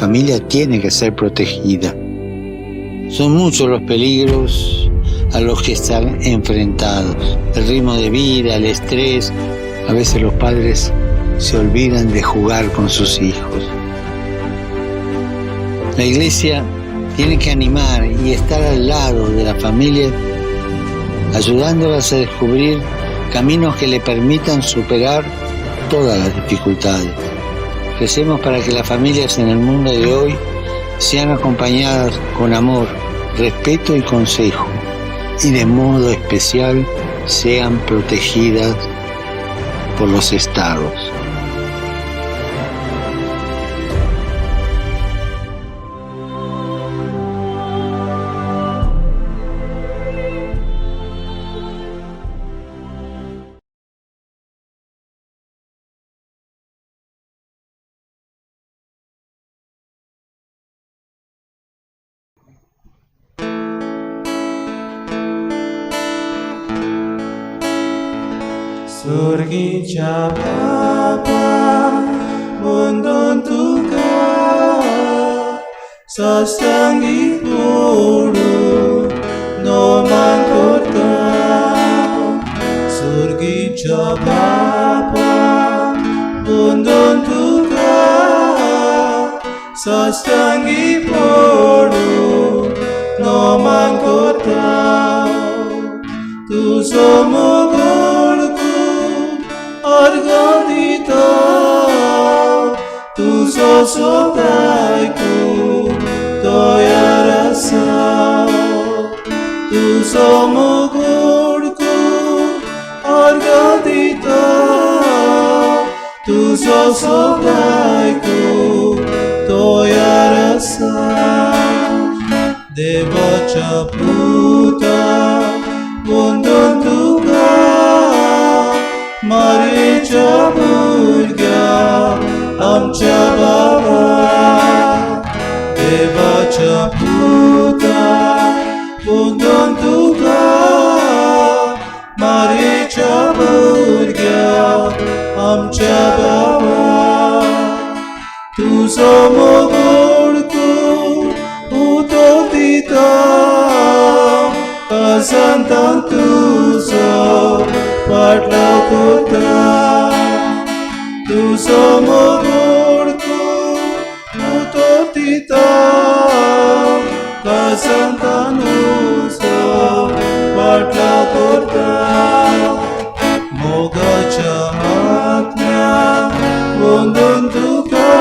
familia tiene que ser protegida. Son muchos los peligros a los que están enfrentados. El ritmo de vida, el estrés. A veces los padres se olvidan de jugar con sus hijos. La iglesia tiene que animar y estar al lado de la familia, ayudándolas a descubrir caminos que le permitan superar todas las dificultades. Recemos para que las familias en el mundo de hoy sean acompañadas con amor, respeto y consejo, y de modo especial sean protegidas por los estados. सर्गीच्या बापा वंदन तुका साष्टांगी पडून नमन करता. सर्गीच्या बापा वंदन तुका साष्टांगी पडून नमन करता. तुजो मोग अर्घ दिता, तुजो सोदायकू तयार आसा. तुजो मोग अर्घ दिता, तुजो सोदायकू तयार आसा. देवाच्या पुता वंदन तुका, मारीच्या भुरग्या आमच्या बाबा. देवाच्या पुता वंदन तुका, मारीच्या भुरग्या आमच्या बाबा. तुजो मोग उतो दिता, संतान तुजो फाटलाव करता. तुजो मोग उतो दिता, संतान तुजो फाटलाव करता. मोगाच्या आत्म्या वंदन तुका,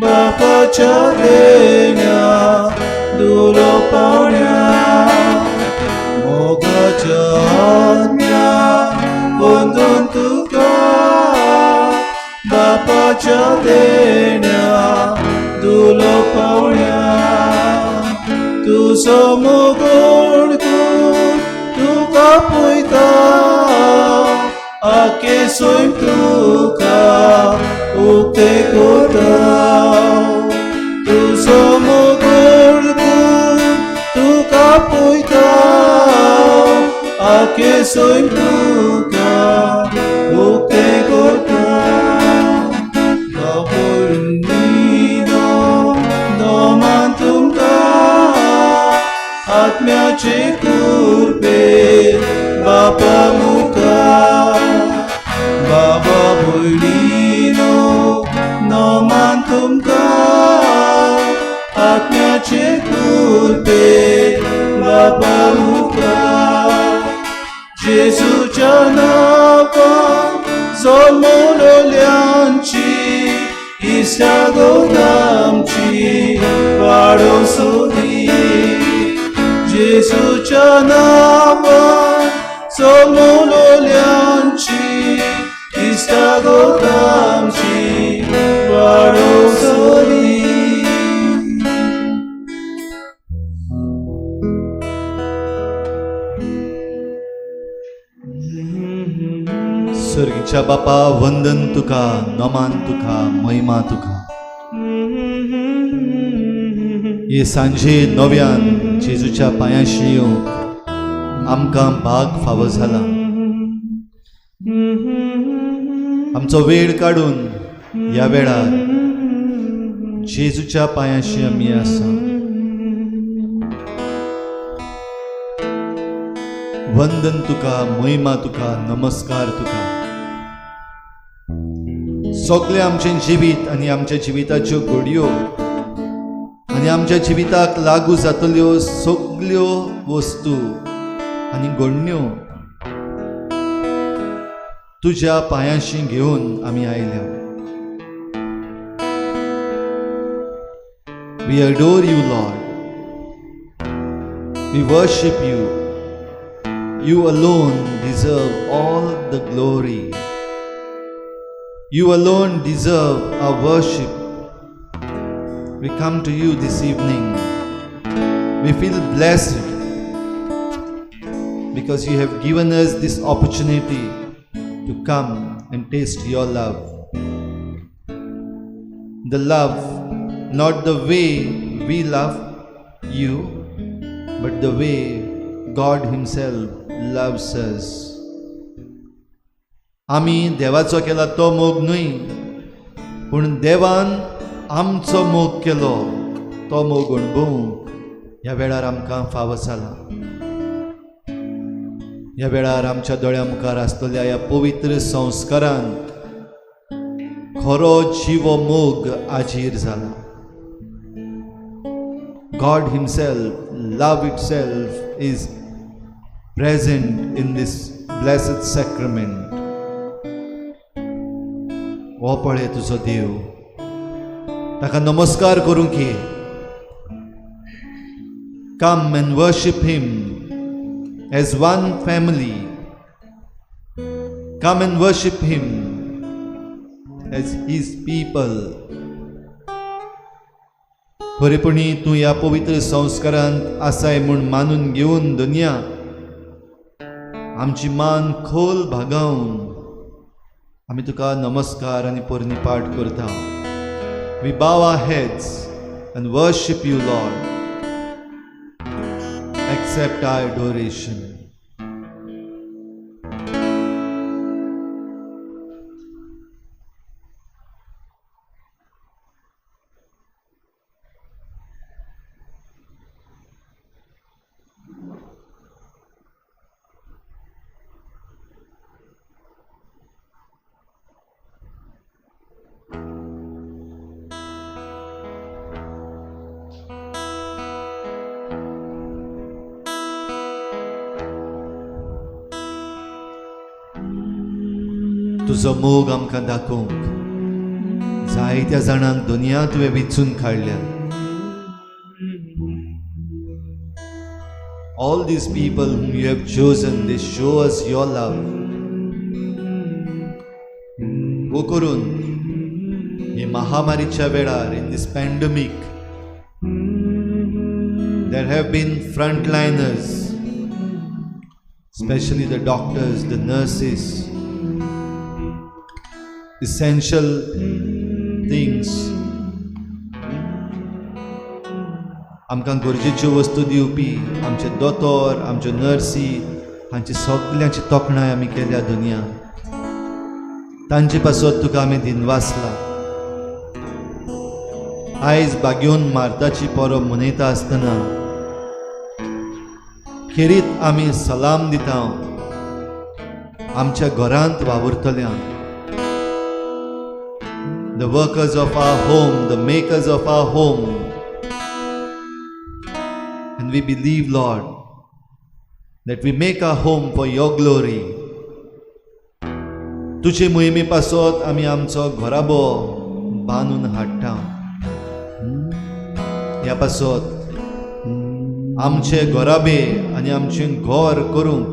बापाच्या देण्या दुलो पावण्या. मोगाच्या आत्म्या वंदन तुका, बापाच्या देण्या दुलो पावण्या. तुजो मोग तुका पळयता, आखे सैम तुका उक्ते करता. तुजो मोग तुका पळयता, आखे सैम तुका उक्ते करता. बाबुल्लीनो नमन तुमकां, आत्म्याचे कृपे बापा मुखार. बाबा भयणीनो नमन तुमकां, आत्म्याचे कृपे बापा मुखार. जेजूच्या नांवान जल्मलोल्यांची इश्टागत आमची वाडोवंक सोदी. जेजूच्या नांवान जल्मलोल्यांची इश्टागत आमची वाडोवंक सोदी. सर्गीच्या बापा वंदन तुका, नमान तुका, महिमा तुका. हे सांजे नव्यान जेजूच्या पांयाशी येवंक आमकां भाग फावो जाला. आमचो वेळ काडून ह्या वेळार जेजूच्या पांयाशी आमी आसा. वंदन तुका, महिमा तुका, नमस्कार तुका. सगळें आमचें जिवीत आनी आमच्या जिविताच्यो घडयो आनी आमच्या जिविताक लागू जातल्यो सगल्यो वस्तू आनी घडण्यो तुज्या पांयाशी घेवन आमी आयल्या. We adore you, Lord. We worship you. You alone deserve all the glory. You alone deserve our worship. We come to you this evening. We feel blessed because you have given us this opportunity to come and taste your love. The love, not the way we love you, but the way God Himself loves us. आमी देवाचो केला तो मोग न्हय, पूण देवान आमचो मोग केलो तो मोग अणभवूंक ह्या वेळार आमकां फावो जाला. ह्या वेळार आमच्या दोळ्या मुखार आसतल्या ह्या पवित्र संस्कारान खरो जिवो मोग आजीर जाला. God Himself, love itself, is present in this blessed sacrament. हो पळय तुजो देव, ताका नमस्कार करूंक ये. Come and worship Him as one family. Come and worship Him as His people. खरेपणी तूं ह्या पवित्र संस्कारांत आसाय म्हूण मानून घेवन दुनिया आमची मान खोल भागावन आमी तुका नमस्कार आनी पोरणी पाठ करता. We bow our heads and worship you, Lord. Accept our adoration. तुजो मोग आमकां दाखोवंक जायत्या जाणांक दुनिया तुवें विचून काडल्या. All these people whom you have chosen, they show us your love. वो करून हे महामारीच्या वेळार, in this pandemic, there have been frontliners, especially the doctors, the nurses, essential things. आमकां गरजेच्यो वस्तू दिवपी आमचे दोतोर, आमच्यो नर्सी, हांची सगल्यांची तोखणाय आमी केल्या दुनिया. तांचे पासत तुका आमी दिनवासला. आयज बागेवन मार्ताची परब मनयता आसतना खेरीत आमी सलाम दिता आमच्या घरांत वावुरतल्यांक, the workers of our home, the makers of our home. And we believe, Lord, that we make our home for your glory. तुझे मोहिमे पासत आमी आमचो घराबो बांदून हाडटा. ह्या पासत आमचे घराबे आनी आमचें घर करूंक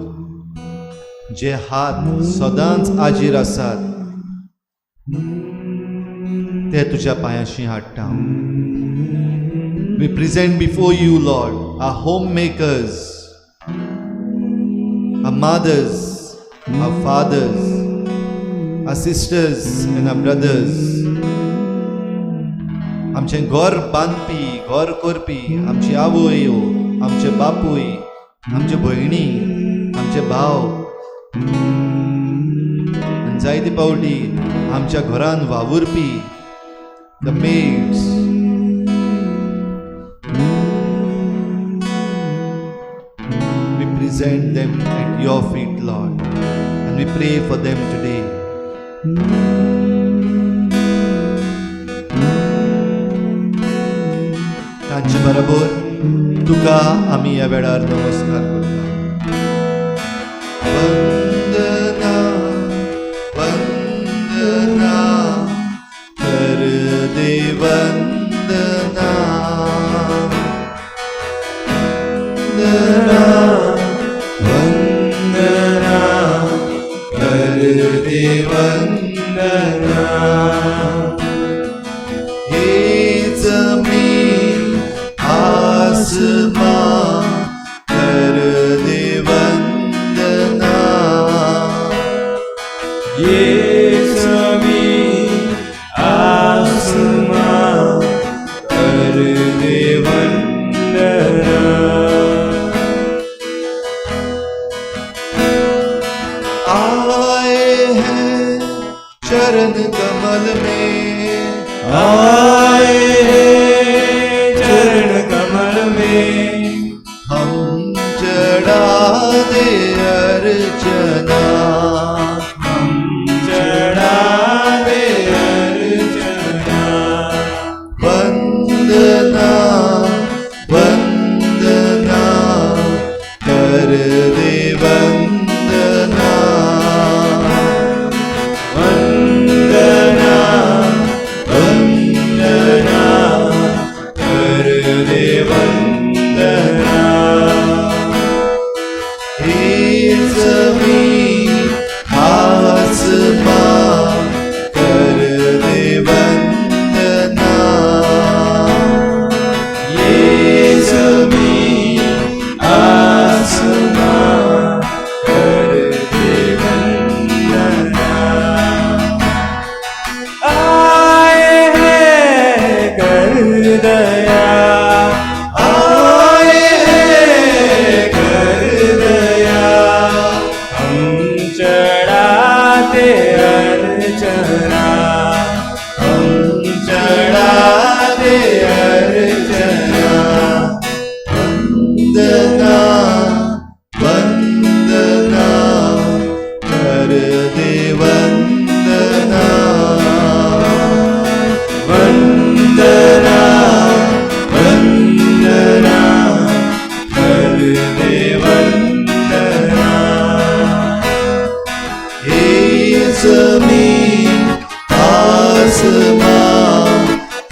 जे हात सदांच आजीर आसात ते तुज्या पांयाशी हाडटा. We present before you, Lord, our homemakers, our mothers, our fathers, our sisters and our brothers. आमचें घर बांदपी, घर करपी आमची आवय, आमचे बापूय, आमचे भयणी, आमचे भाव, आनी जायते फावटी आमच्या घरान वावुरपी the maids. present them at your feet, Lord, and we pray for them today. तांचे बरोबर तुका आमी ह्या वेळार नमस्कार करता. वंदना वंदना कर दे वंदना, वंदना वंदना कर दे वंदना. हे जमीन आसमान कर दे वंदना, ये जमीन आसमां कर दे वंदना. आए हैं चरण कमल में, आए हैं चरण कमल में, हम चढ़ा दे अर्चना, हम चढ़ा दे अर्चना. वंदना वंदना कर दे वंदना, वंदना वंदना कर दे वंदना. हे जमीन आसमान कर दे वंदना, ये जमीन आसमां कर दे वंदना. आए हैं कर दया, आए हैं कर दया, हम चढ़ाते अर्चना, हम चढ़ाते अर्चना. वंदना वंदना कर दे वंदना, वंदना वंदना कर दे वंदना. हे जमीन आसमान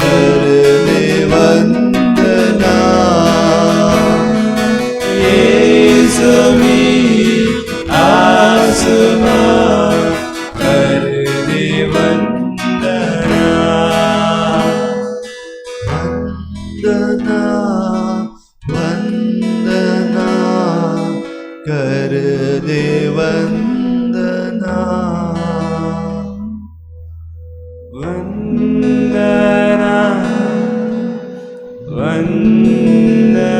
कर दे वंदना, ये जमीन आसमां कर दे वंदना. वंदना वंदना कर दे वंदना. वंदना वंदना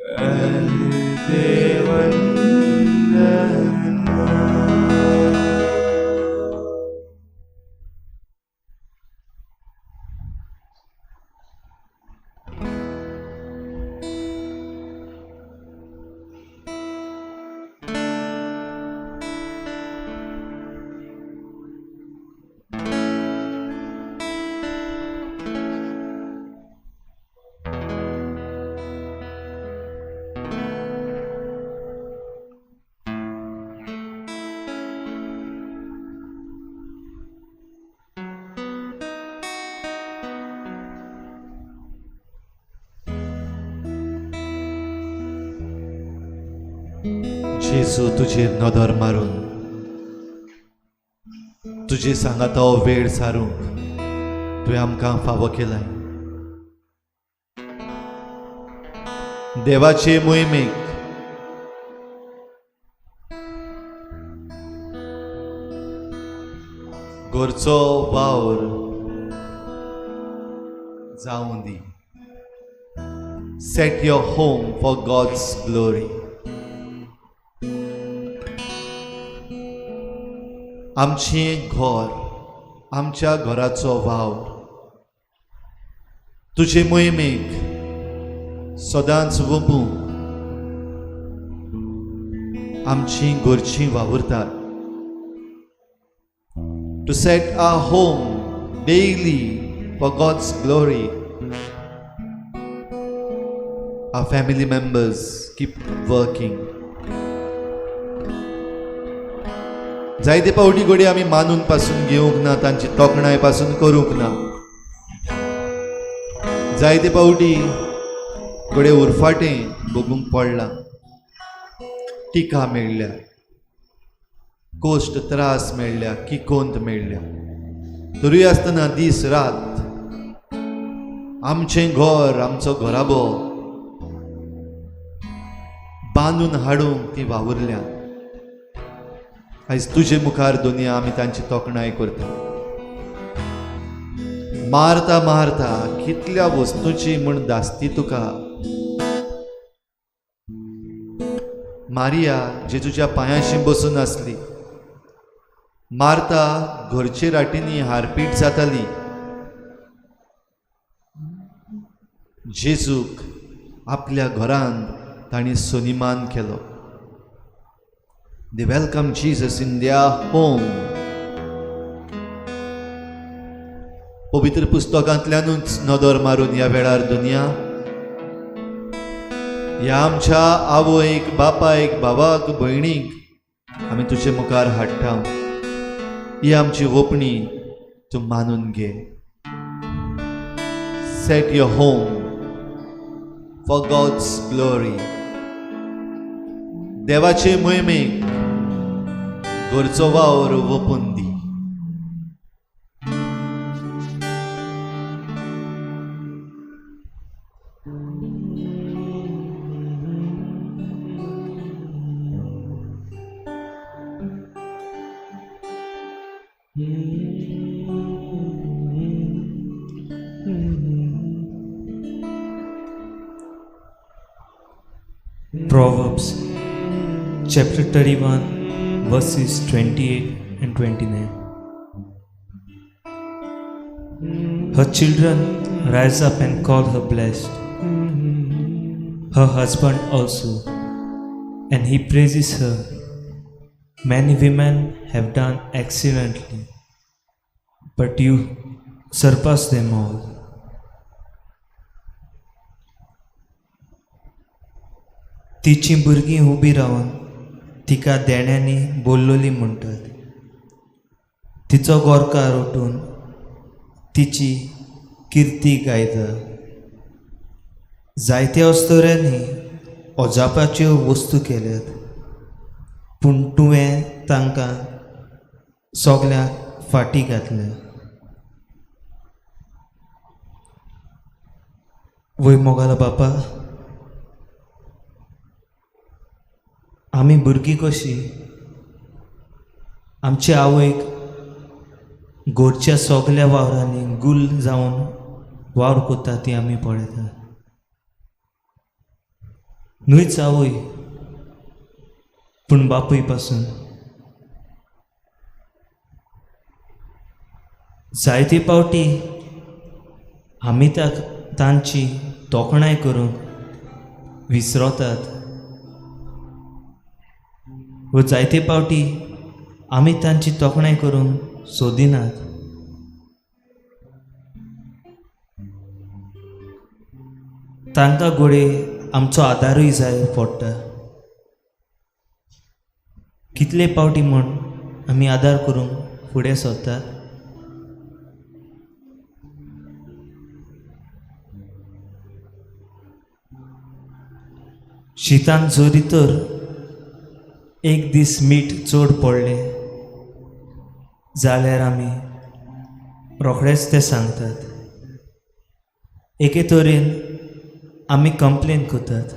कर दे वंदना. जेजू तुजेर नदर मारून तुजे सांगाता हो वेळ सारूंक तुवें आमकां फावो केलाय. देवाचे मोहिमेक घरचो वावर जावं दी. Set your home for God's glory. आमचें घर, आमच्या घराचो वावर तुजे मोहिमेक सदांच वपूंक आमचीं घरचीं वावुरतात. To set our home daily for God's glory, our family members keep working. जायते फावटी घडये आमी मानून पासून घेवंक ना, तांची तोखणाय पासून करूंक ना. जायते फावटी घडये उरफाटें भोगूंक पडलां, टिका मेळ्ळ्या, कोश्ट त्रास मेळ्ळ्या, किकोंत मेळ्ळ्या. तरूय आसतना दीस रात आमचें घर, आमचो घराबो बांदून हाडूंक ती वावुरल्या. आयज तुजे मुखार दोनया आमी तांची तोखणाय करता. मारता मारता कितल्या वस्तूची म्हूण दासती तुका. मारिया जेजूच्या पांयाशी बसून आसली. मार्ता घरचे राटींनी हारपीट जाताली. जेजूक आपल्या घरांत तांणी सन्मान केलो. They welcome Jesus in their home. पवित्र पुस्तकांतल्यानूच नदर मारून ह्या वेळार दुनिया ह्या आमच्या आवयक, बापायक, भावाक, भयणीक आमी तुजे मुखार हाडटा. ही आमची ओपणी तूं मानून घे. Set your home for God's glory. देवाचे मोहिमेक घरचो वावर ओपून दी. Proverbs chapter 31 verses 28 and 29. Her children rise up and call her blessed, her husband also, and he praises her. Many women have done excellently, but you surpass them all. तिचीं भुरगीं उबीं रावन तिका देण्यांनी बोल्लोली म्हणटात. तिचो गोरकार उठून तिची किर्ती गायता. जायत्या अस्तुऱ्यांनी अजापाच्यो वस्तू केल्यात, पूण तुवें तांकां सगल्यांक फाटीं घातल्या. वय मोगालो बापा, आमी भुरगीं कशीं आमचे आवयक घरच्या सगल्या वावरांनी गुल जावन वावर करता ती आमी पळयता. न्हूच आवय पूण बापूय पासून. जायते फावटी आमी तांची तोखणाय करूंक विसरतात व जायते फावटी आमी तांची तोखणाय करूंक सोदिनात. तांकां घडये आमचो आदारूय जाय पडटा. कितले फावटी म्हूण आमी आदार करूंक फुडें सरतात. शितान जरी तर एक दीस मीठ चड पडलें जाल्यार आमी रोखडेच तें सांगतात. एके तरेन आमी कंप्लेन करतात,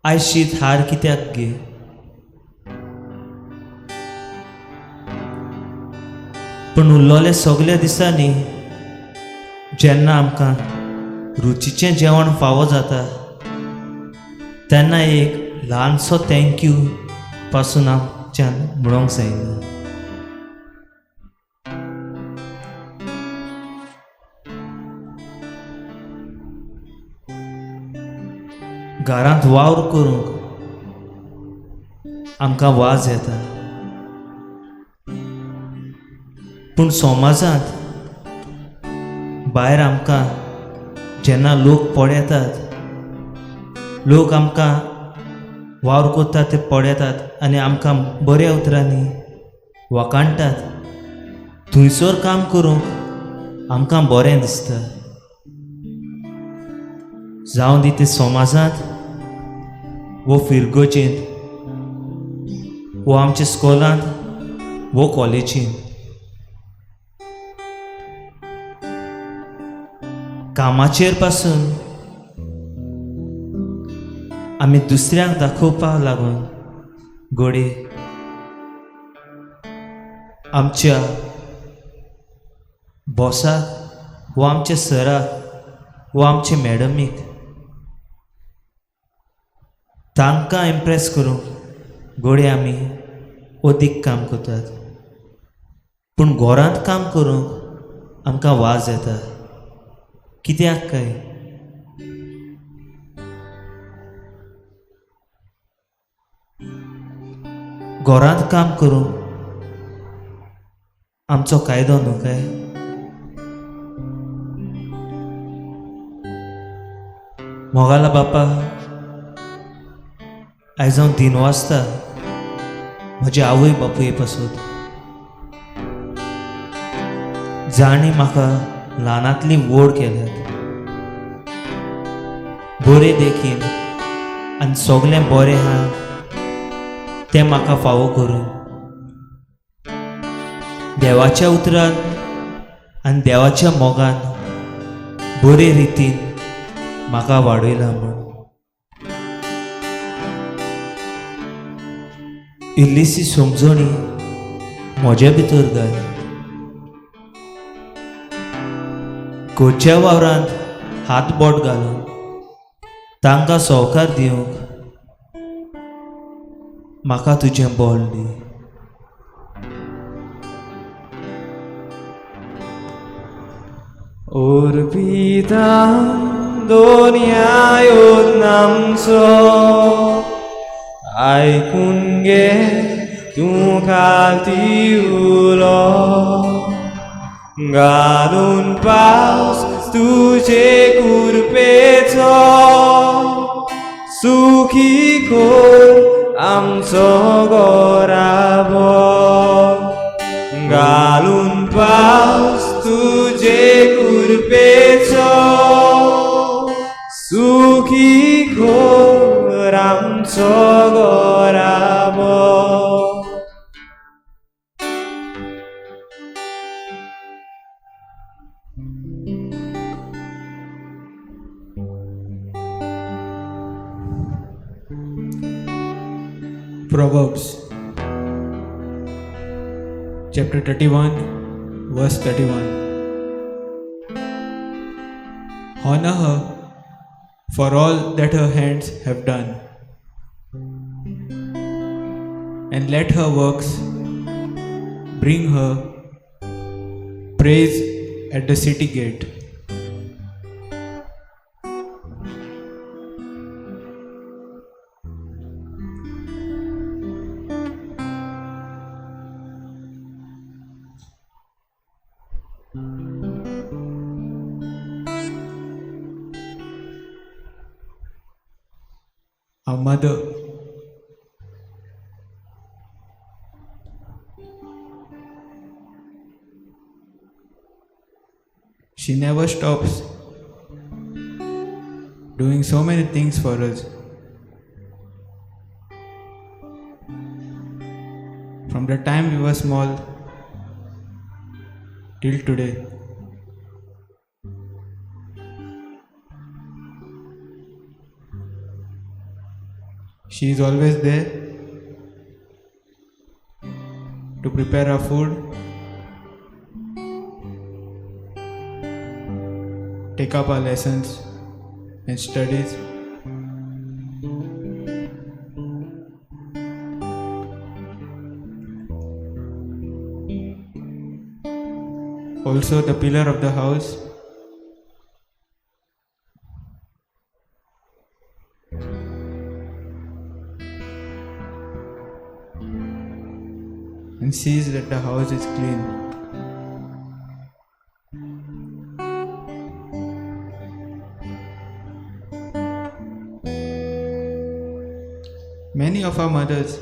आयज शीत हार कित्याक गे? पूण उरलेल्या सगल्या दिसांनी जेन्ना आमकां रुचीचें जेवण फावो जाता तेन्ना एक ल्हानसो thank you पासून आमच्यान म्हणूंक जायना. घरांत वावर करूंक आमकां वाज येता, पूण समाजांत भायर आमकां जेन्ना लोक पळयतात, लोक आमकां वावर करतात ते पळयतात आनी आमकां बऱ्या उतरांनी वाखाणटात, थंयसर काम करूंक आमकां बरें दिसता. जावं दी ते समाजांत वो फिरगोजेंत वो आमच्या स्कॉलांत वो कॉलेजींत. कामाचेर पासून आमी दुसऱ्यांक दाखोवपाक लागून घडये आमच्या बॉसाक वो आमच्या सराक वो आमच्या मॅडमीक तांकां इम्प्रेस करूंक घडये आमी अदीक काम करतात, पूण घरांत काम करूंक आमकां वाज येता. कित्याक काय? घरांत काम करूंक आमचो कायदो न्हू काय? मोगाला बापा, आयज हांव दिन वाजता म्हजे आवय बापूय पासत, जांणी म्हाका ल्हानांतली व्हड केल्यात, बरे देखीन आनी सगळें बरें आहा तें म्हाका फावो करून देवाच्या उतरान आनी देवाच्या मोगान बरे रितीन म्हाका वाडयला म्हूण. इल्लीशी समजणी म्हजे भितर घाल. घरच्या वावरांत हात बोट घालून तांकां सवकार दिवंक म्हाका तुजें बळ दी. Orbita दोनयायो नामचो आयकून घे तूं खाती उलो घालून पावस तुजे कुरपेचो सुखी कर आमचो गोराबो घालून पावस तुजे कुरपेचो सुखी कर आमचो गोराबो. Proverbs chapter 31 verse 31. Honor her for all that her hands have done, and let her works bring her praise at the city gate. Our mother she never stops doing so many things for us. From the time we were small till today. She is always there to prepare our food, take up our lessons and studies. Also the pillar of the house. and sees that the house is clean. Many of our mothers,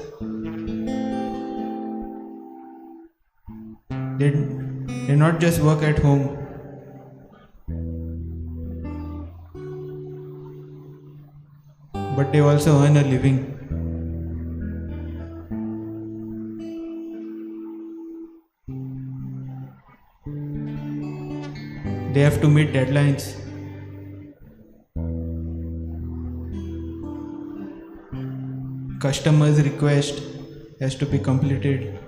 they not just work at home, but they also earn a living. They have to meet deadlines. Customers' request has to be completed.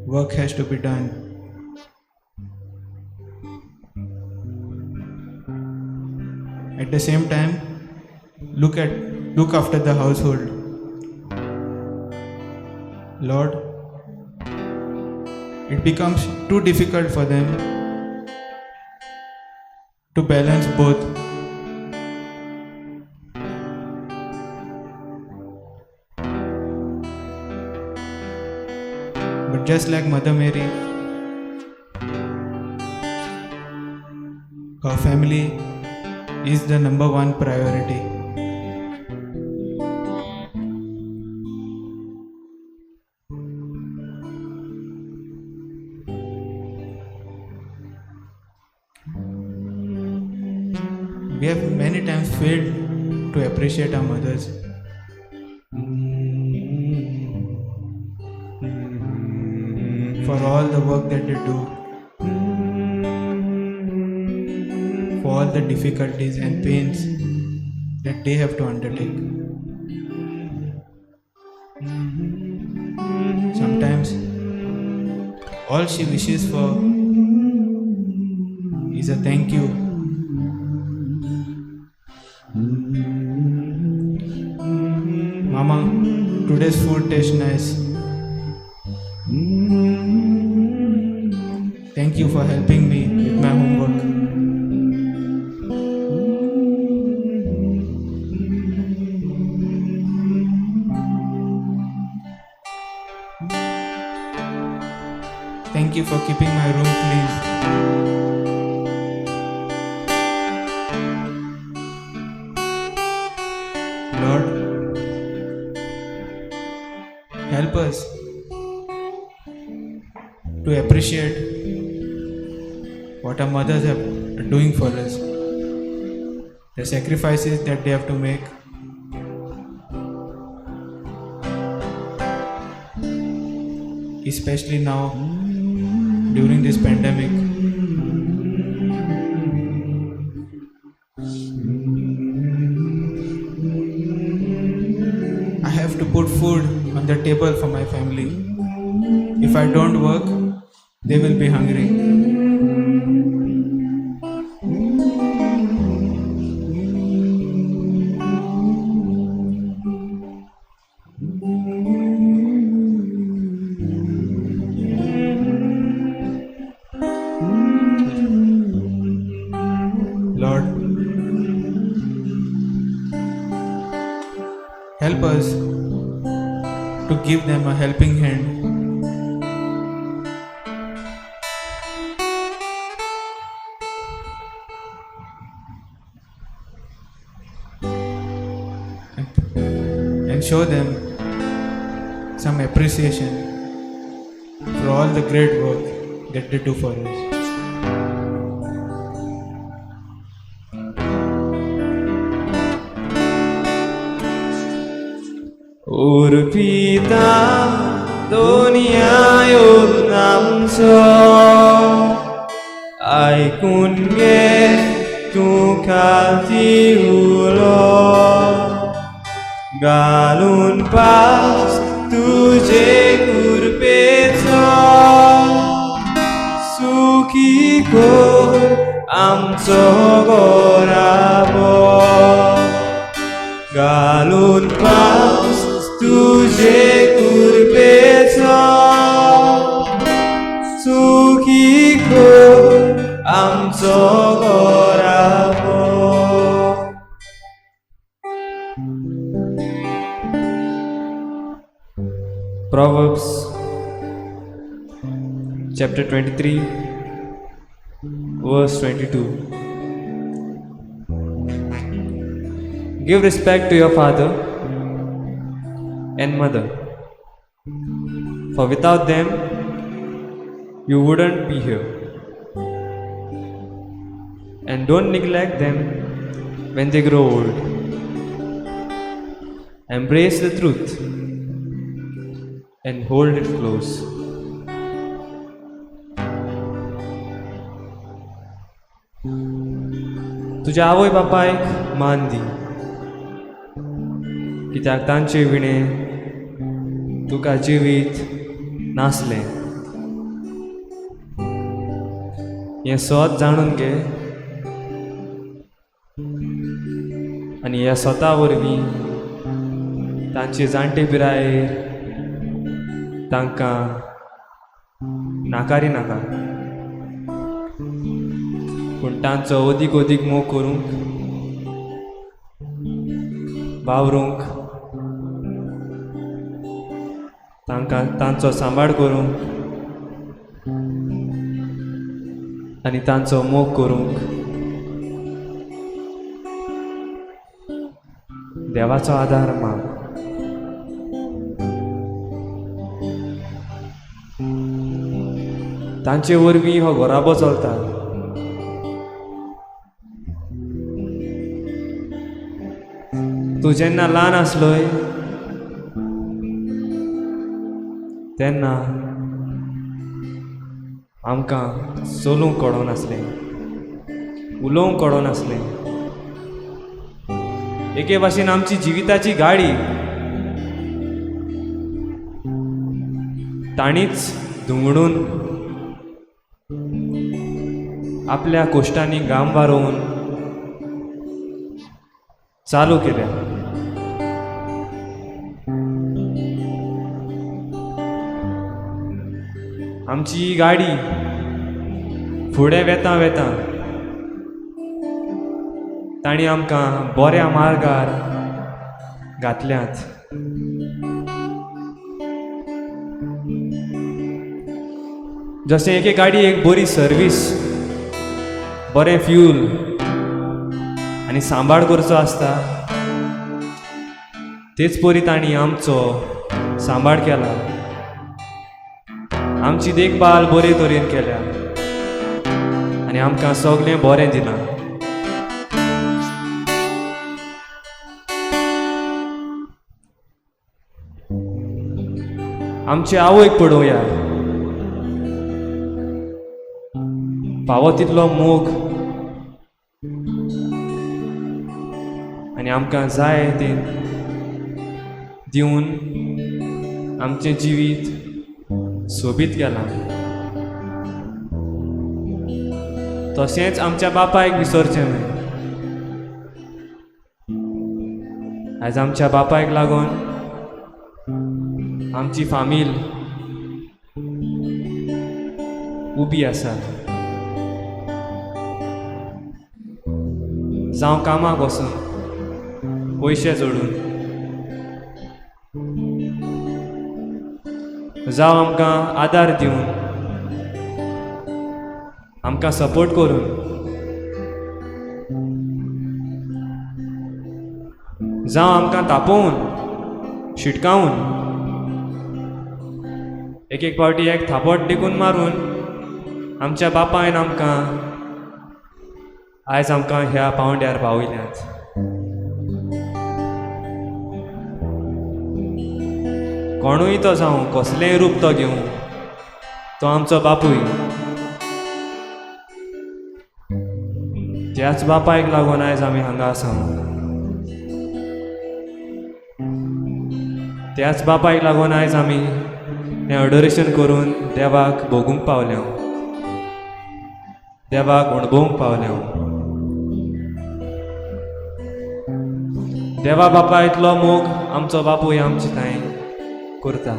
Work has to be done. At the same time, look after the household. Lord, it becomes too difficult for them to balance both. But just like Mother Mary, her family is the number one priority. We have many times failed to appreciate our mothers. For all the work that they do, for all the difficulties and pains that they have to undertake. Sometimes all she wishes for is a thank you. Mama, today's food tastes nice. Thank you for helping me with my homework. Thank you for keeping my room clean. Lord, help us to appreciate what our mothers are doing for us, the sacrifices that they have to make, especially now during this pandemic. I have to put food on the table for my family. If I don't work, they will be hungry. Lord, help us to give them a helping hand. And show them some appreciation for all the great work that they do for us. Urpita दुनियायो नामचो आयकून घे तूं खाती उलो घालून pass तुजे कृपेचो सुखी कर आमचो गोराबो घालून पास तुझे कृपेचो सुखी कर आमचो गोराबो. Proverbs chapter 23 verse 22. Give respect to your father and mother, for without them you wouldn't be here. And don't neglect them when they grow old. Embrace the truth and hold it close. तुज्या आवय बापायक मान दी, कित्याक तांचे विणें तुका जिवीत नासलें. हें सत जाणून घे आनी ह्या स्वता वरवीं तांचे जाणटे पिरायेर तांकां नाकारी नाका, पूण तांचो अदीक अदीक मोग करूंक, वावरूंक, तांकां तांचो सांबाळ करूंक आनी तांचो मोग करूंक देवाचो आदार माग. तांचे वरवीं हो घराबो चलता. तूं जेन्ना ल्हान आसलोय तेन्ना आमकां चलूंक कळनासलें, उलोवंक कळनासलें. एके भाशेन आमची जिविताची गाडी ताणीच धुंगडून आपल्या कोश्टांनी घाम वारोवन चालू केल्या. आमची ही गाडी फुडें वेता वेता तांणी आमकां बऱ्या मार्गार घातल्यात. जशें एके गाडी एक बरी सर्वीस, बरें फ्यूल आनी सांबाळ करचो आसता, तेच परी तांणी आमचो सांबाळ केला, आमची देखभाल बरे तरेन केल्या आनी आमकां सगळें बरें दिलां. आमचे आवयक पळोवया, फावो तितलो मोग आनी आमकां जाय तें दिवन आमचें जिवीत सोबीत केलां. तशेंच आमच्या बापायक विसरचें न्हय. आयज आमच्या बापायक लागून आमची फामील उबी आसा. जावं कामाक वचून पयशे जोडून, जावं आमकां आदार दिवन, आमकां सपोर्ट करून, जावं आमकां तापोवन शिटकावन, एक एक फावटी एक थापट देखून मारून आमच्या बापायन आमकां आयज आमकां ह्या पावंड्यार पावयल्यात. कोणूय तो जावं, कसलेंय रूप तो घेवं, तो आमचो बापूय. त्याच बापायक लागून आयज आमी हांगा आसा. त्याच बापायक लागून आयज आमी हें अडोरेशन करून देवाक भोगूंक पावल्या, देवाक अणभवूंक पावल्या. देवा बापा इतलो मोग आमचो बापूय आमचे थांय करता.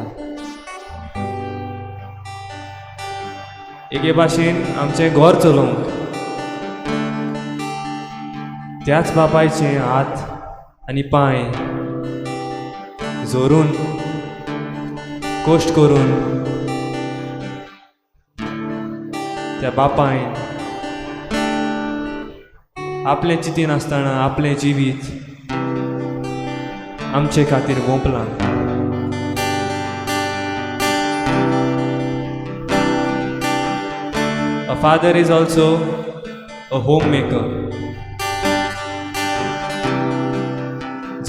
एके भाशेन आमचें घर चलोवंक त्याच बापायचे हात आनी पांय जोरून कश्ट करून त्या बापायन आपलें चिंतीन आसतना आपलें जिवीत आमचे खातीर वोंपलां. A father is also a homemaker.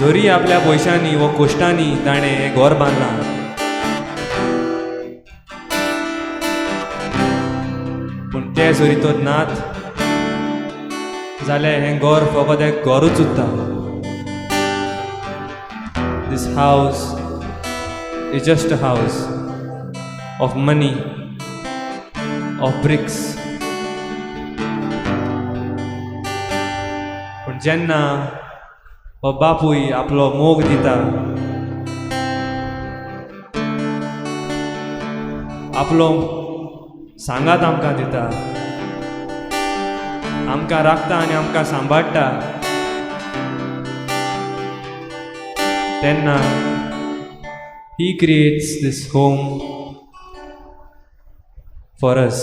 जरी आपल्या पयशांनी व कश्टांनी ताणें हें घर बांदलां, पूण ते जरी तर नात जाल्यार हें घर फकत एक घरूच उरता. This house is just a house of money, of bricks. पूण जेन्ना हो बापूय आपलो मोग दिता, आपलो सांगात आमकां दिता, आमकां राखता आनी आमकां सांबाळटा, तेन्ना he creates this home for us.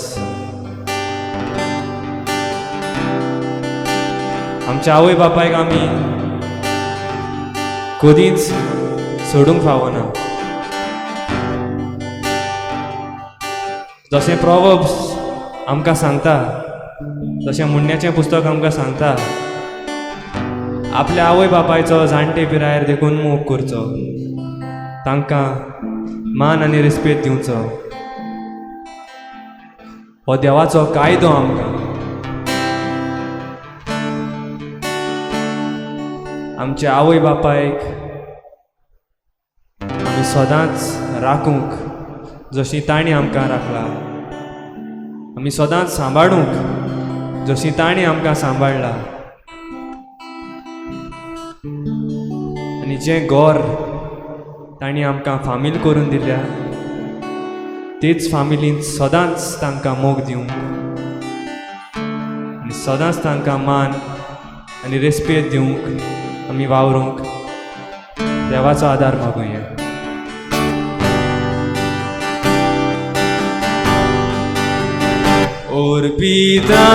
आमच्या आवय बापायक आमी कदींच सोडूंक फावना. जशें प्रोवर्ब्स आमकां सांगता, तशें म्हणण्याचें पुस्तक आमकां सांगता, आपल्या आवय बापायचो जाणटे पिरायेर देखून मोग करचो, तांकां मान आनी रेस्पेद दिवचो. हो देवाचो कायदो आमकां. आमच्या आवय बापायक आमी सदांच राखूंक जशी तांणी आमकां राखला, आमी सदांच सांबाळूंक जशी तांणी आमकां सांबाळ्ळा. आनी जें घर तांणी आमकां फामील करून दिल्या, तेच फामिलींत सदांच तांकां मोग दिवंक आनी सदांच तांकां मान आनी रेस्पेद दिवंक आमी वावरूंक देवाचो आदार मागुया. ओर्पिता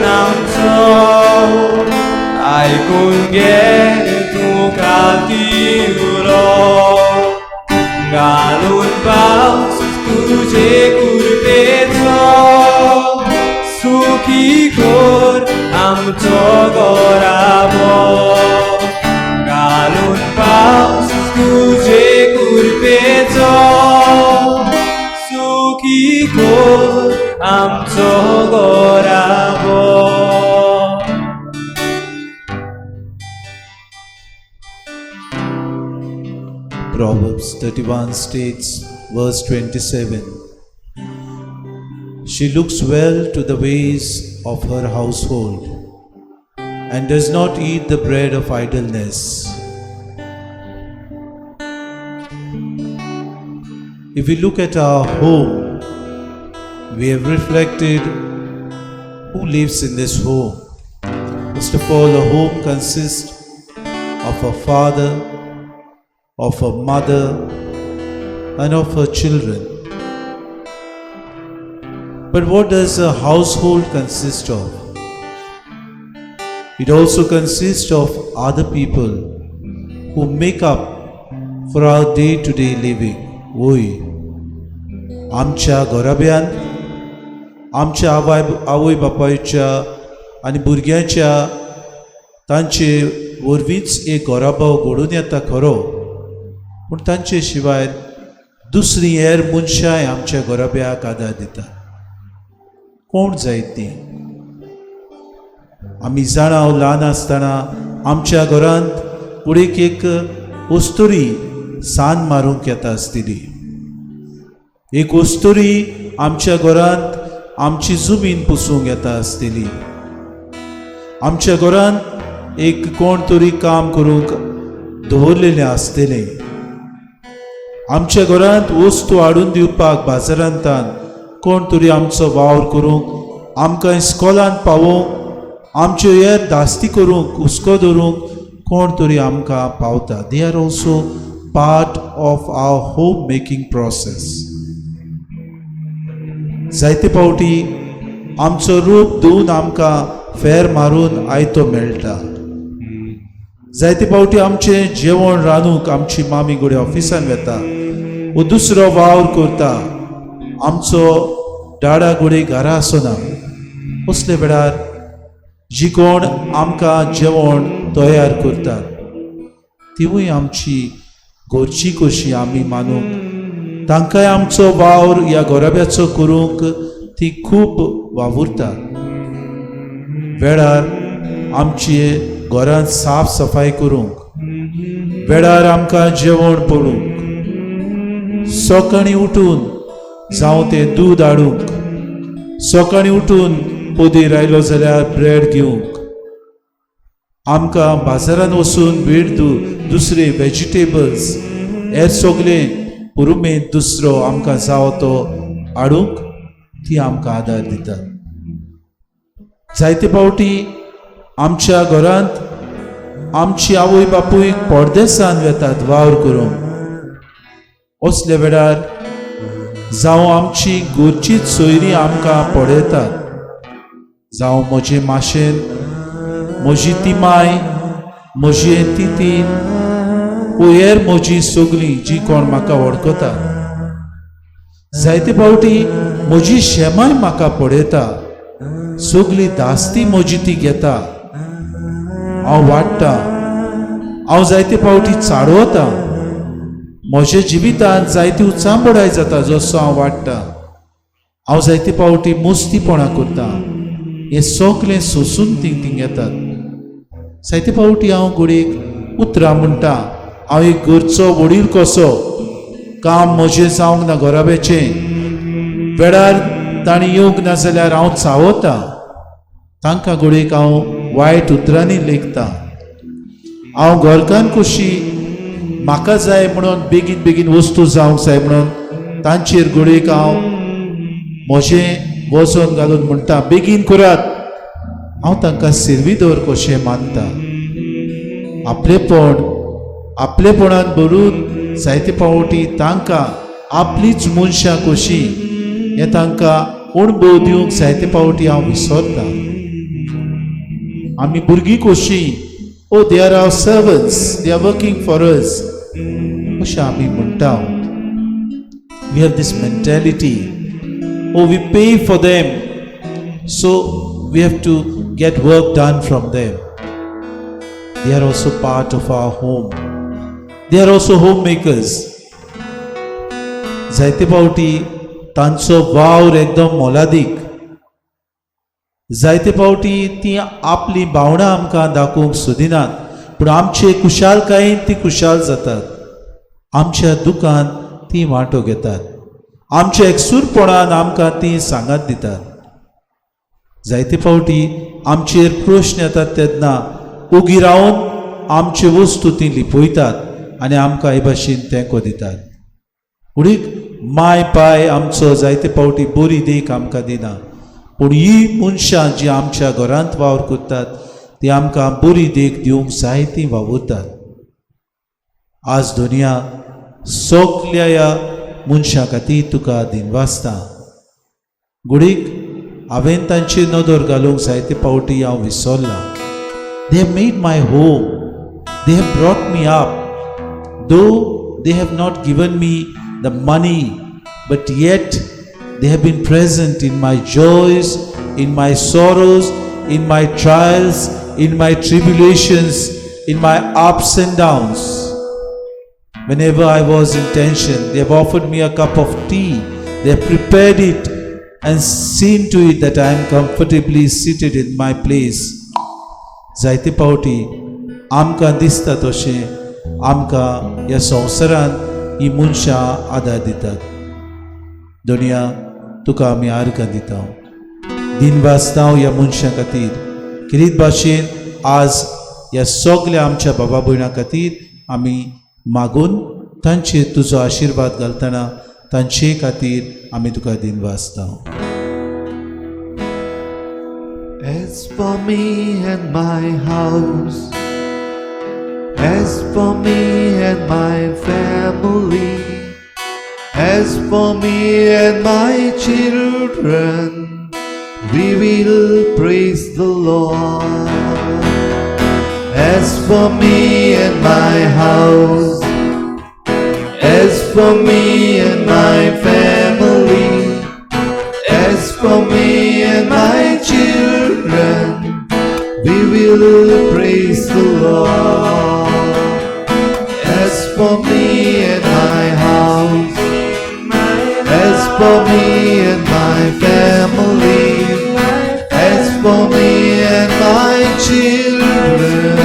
आमचो आयकून घे तूं खातीर घालून पावस तुजे कृपेचो, सुखी कर आमचो घराबो. घालून पावस तुजे कृपेचो, सुखी कर आमचो घराबो. Proverbs 31 states, verse 27, She looks well to the ways of her household and does not eat the bread of idleness. If we look at our home, we have reflected who lives in this home. First of all, a home consists of a father, of a mother, and of her children. But what does a household consist of? It also consists of other people who make up for our day-to-day living. वय, आमच्या घराब्यांत आमच्या आवय बापायच्या आनी भुरग्यांच्या तांचे वरवींच एक घराबो घडून येता खरो, पूण तांचे शिवाय दुसरीं हेर मनशांय आमच्या घराब्याक आदार दितात. कोण जायत ती आमी जाणा. ल्हान आसतना आमच्या घरांत कुडीक एक अस्तुरी सान मारूंक येता आसतली, एक अस्तुरी आमच्या घरांत आमची जमीन पुसूंक येता आसतली, आमच्या घरांत एक कोण तरी काम करूंक दवरलेलें आसतलें, आमच्या घरांत वस्तू हाडून दिवपाक बाजारांतान कोण तरी आमचो वावर करूंक, आमकां इस्कॉलांत पावोवंक, आमच्यो हेर धास्ती करूंक, हुस्को धरूंक कोण तरी आमकां पावता. They are also part of our home making process. जायते फावटी आमचो रूप धुवन आमकां फेर मारून आयतो मेळटा. जायते फावटी आमचें जेवण रांदूंक आमची मामी घडये ऑफिसान वता वो दुसरो वावर करता. आमचो डाडा घडये घरा आसना. असले वेळार जी कोण आमकां जेवण तयार करतात तिवूय आमची घरची कशी आमी मानूंक, तांकांय आमचो वावर ह्या घराब्याचो करूंक ती खूब वावुरतात. वेळार आमचे घरांत साफ सफाय करूंक, वेळार आमकां जेवण पडूंक, सकाळीं उठून जावं तें दूद हाडूंक, सकाळीं उठून पदीर आयलो जाल्यार ब्रेड घेवंक, आमकां बाजारांत वचून वेळ दुसरे वेजिटेबल्स हे सगळे पुरुमेंत दुसरो आमकां जावो तो हाडूंक ती आमकां आदार दितात. जायते फावटी आमच्या घरांत आमची आवय बापूय परदेसान वेतात वावर करूंक. असल्या वेळार जावं आमची घरचीच सोयरीं आमकां पळयतात, जावं म्हजे माशेन, म्हजी तिमाय, म्हजी तितीन वो हेर म्हजी सगळीं जी कोण म्हाका वळखतात. जायते फावटी म्हजी शेमाय म्हाका पळयता, सगळी धास्ती म्हजी ती घेता. हांव वाडटा, हांव जायते फावटी चाळवता. म्हज्या जिवितांत जायती उचांबळाय जाता. जसो हांव वाडटा, हांव जायते फावटी मस्तीपणां करता. हें सगळें सोसून ती थिंग येतात. जायते फावटी हांव घडयेक उतरां म्हणटा, हांव एक घरचो वडील कसो, काम म्हजें जावंक ना, घराब्याचें वेळार तांणी येवंक ना जाल्यार हांव चावता तांकां, घडयेक हांव वायट उतरांनी लेखता. हांव घरकान्न कशी म्हाका जाय म्हणून बेगीन बेगीन वस्तू जावंक जाय म्हणून तांचेर घडयेक हांव म्हजें वजन घालून म्हणटा, बेगीन करात. हांव तांकां सिर्विदोर कशें मानता. आपलेपण आपलेपणान भरून जायते फावटी तांकां आपलीच मनशां कशी हें तांकां अणभव दिवंक जायते फावटी हांव विसरता. आमी भुरगीं कशीं, "Oh, they are our servants, they are working for us," अशें आमी म्हणटा. We have this mentality, "Oh, we pay for them, so we have to get work done from them." They are also part of our home. They are also home makers. जायते फावटी तांचो वावर एकदम मोलादीक. जायते फावटी ती आपली भावनां आमकां दाखोवंक सोदिनात, पूण आमचे खुशालकायेन ती खुशाल जातात. आमच्या दुखान ती वांटो घेतात. आमच्या एकसूरपणान आमकां ती सांगात दितात. जायते फावटी आमचेर प्रश्न येतात तेन्ना उगी रावन आमचे वस्तू ती लिपयतात आनी आमकां हे भाशेन तेंको दितात. उडीक माय पाय आमचो जायते फावटी बरी देख आमकां दिना, पूण ही मनशां जी आमच्या घरांत वावर करतात ती आमकां बरी देख दिवंक जायती वावुरतात. आज दुनिया सगल्या ह्या मनशां खातीर तुका दिनवासता. घडीक हांवें तांचेर नदर घालूंक जायते फावटी हांव विसरलां. They have made my home. They have brought me up. Though they have not given me the money, but yet they have been present in my joys, in my sorrows, in my trials, in my tribulations, in my ups and downs. Whenever I was in tension, they have offered me a cup of tea. They have prepared it and seen to it that I am comfortably seated in my place. जायते फावटी आमकां दिसता तशें आमकां ह्या संवसारांत ही मनशां आदार दितात. दुनिया, तुका आमी आर्गां दिता, दिनवासता ह्या मनशां खातीर. खेरीत भाशेन आज ह्या सगल्या आमच्या बाबा भयणां खातीर आमी मागून तांचेर तुजो आशिर्वाद घालतना तांचे खातीर आमी तुका दिनवासता. As for me and my house, As for me and my family, as for me and my children, we will praise the Lord. As for me and my house, as for me and my family, as for me and my children, we will praise the Lord. As for me and my house, as for me and my family, as for me and my children,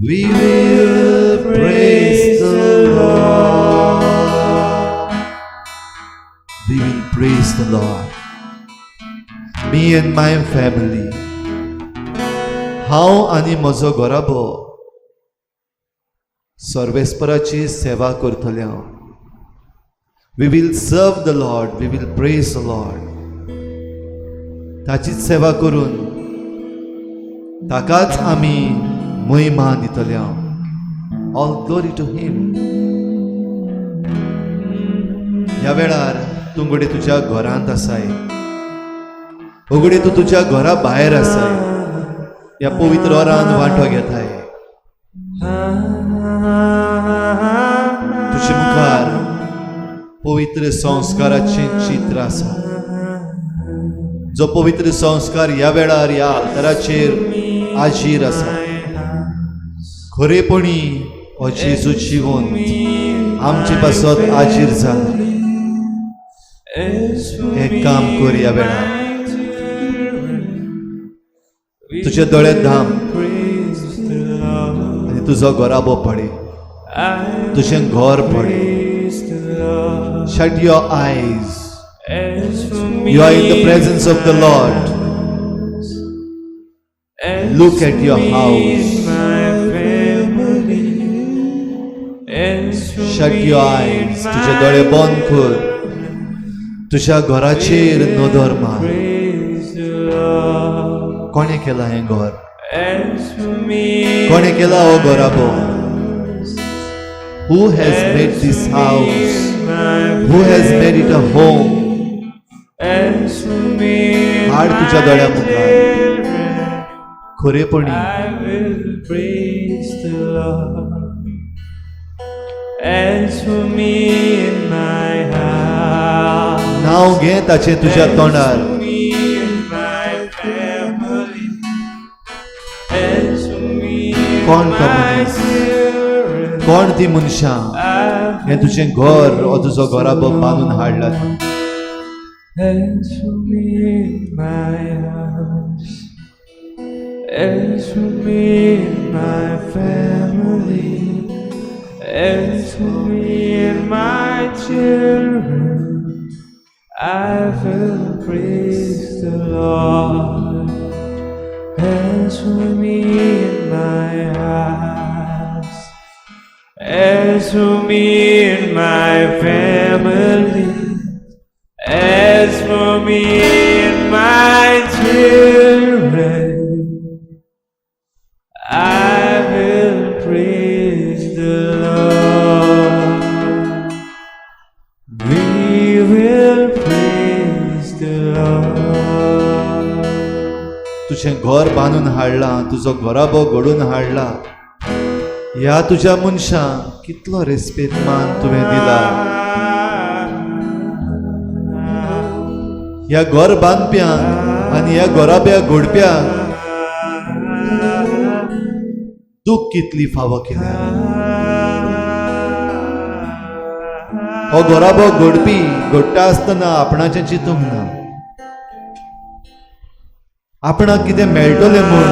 we will praise the Lord. We will praise the Lord. Me and my family. हांव आनी म्हजो घराबो सर्वेस्पराची सेवा करतले हांव. We will serve the Lord, we will praise the Lord. ताचीच सेवा करून ताकाच आमी महिमा दितले हांव. All glory to Him. ह्या वेळार तूं घडये तुज्या घरांत आसाय, घडये तूं तुज्या घरा भायर आसाय, ह्या पवित्र ओरान वांटो घेताय. तुजे मुखार पवित्र संस्काराचें चित्र आसा, जो पवित्र संस्कार ह्या वेळार ह्या आल्ताराचेर आजीर आसा. खरेपणी हो जेजू जिवंत आमचे पासत आजीर जाला. हें काम कर ह्या वेळार. तुजे दोळे धाम आनी तुजो घराबो पळय, तुजें घर पळय. Shut your eyes. You are in the presence of the Lord. Look at your house. Shut your eyes. तुझे दोळे बंद कर. तुझ्या घराचेर नदर मार. कोणें केलां हें घर? कोणें केला हो घराबो? Who has made this house? Who has made it a home? हाड तुझ्या दोळ्या मुखार. खरेपणी I will praise the Lord. As for me and my house, नांव घे ताचें तुझ्या तोंडार. me and my family, as for me and कोण तो my मनीस? children, कोण ती मनशां I हें तुजें घर हो तुजो घराबो बांदून हाडला? As for me and my house, as for me and my family, as for me and my children, I will praise the Lord. As for me and my house, as for me and my family, as for me and my children, I will praise the Lord. We will praise the Lord. तुजें घर बांदून हाडलां, तुजो घराबो घडून हाडला, ह्या तुज्या मनशांक कितलो रेस्पेद मान तुवें दिला. ह्या घर बांदप्यांक आनी ह्या घराब्या घडप्यांक दूख कितली फावो केल्या. हो घराबो घडपी घडटा आसतना आपणाचें चिंतूंक ना, आपणाक कितें मेळटलें म्हूण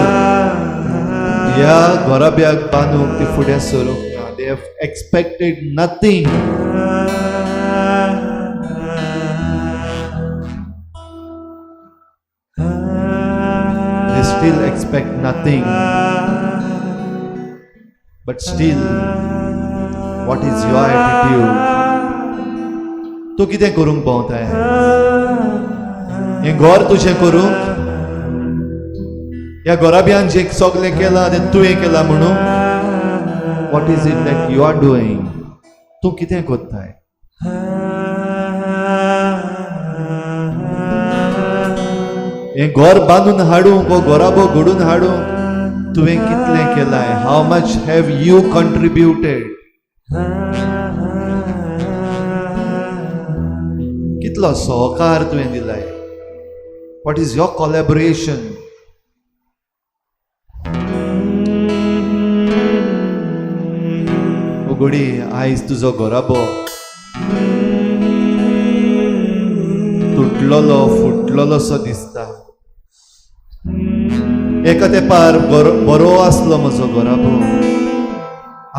ह्या घराब्याक बांदूंक ती फुडें सरूंक ना. They have expected nothing. They still expect nothing. But still, what is your attitude? तूं कितें करूंक भोंवताय? हें घर तुजें करूंक? ह्या गोराब्यान जें सगळें केलां तें तुवें केलां म्हणून? What is it that you are doing? तूं कितें करताय? हें घर बांदून हाडूंक हो घराबो घडून हाडूंक तुवें कितलें केलां? How much have you contributed? कितलो सहकार तुवें दिलाय? What is your collaboration? घडी आयज तुजो घराबो तुटलोलो फुटलोलोसो दिसता. एका तेंपार बरो आसलो म्हजो घराबो,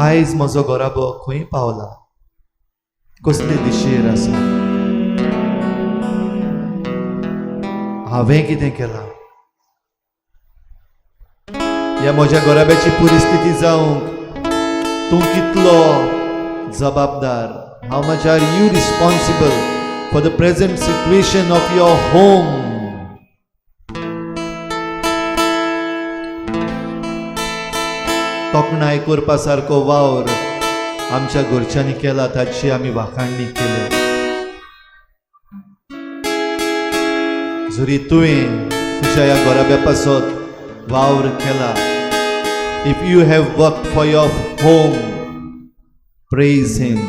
आयज म्हजो घराबो खंय पावला, कसले दिशेर आसा? हांवें कितें केलां ह्या म्हज्या घराब्याची परिस्थिती जावंक? तूं कितलो जबाबदार? How much are you responsible for the present situation of your home? तोखणाय करपा सारको वावर आमच्या घरच्यांनी केला, ताची आमी वाखाणणी केल्या. जरी तुवें तुज्या ह्या घराब्या पासत वावर केला, if you have worked for your home, praise him,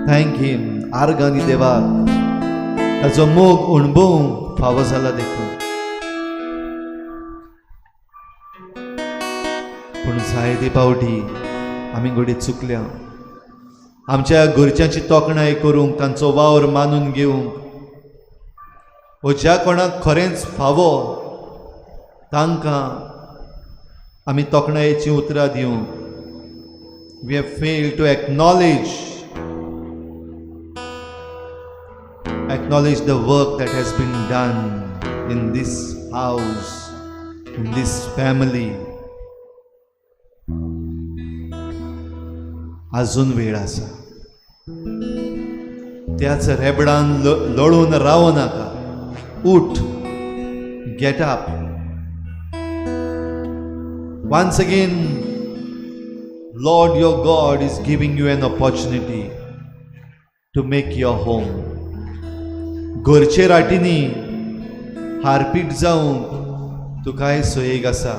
thank him. आर्गां दी देवाक, ताचो मोग अणभवूंक फावो जाला देखून. पूण जायते पावटी आमी घडये चुकल्या आमच्या घरच्यांची तोखणाय करूंक, तांचो वावर मानून घेवंक, वो ज्या कोणाक खरेंच फावो तांकां आमी तोखणायेचीं उतरां दिवंक. We have failed to acknowledge the work that has been done in this house, in this family. अजून वेळ आसा. त्याच रेबडान लोळून रावो नाका. उठ, get up. Once again, Lord your God is giving you an opportunity to make your home. घरचे राटींनी हारपीट जावंक तुकाय सोयेग आसा.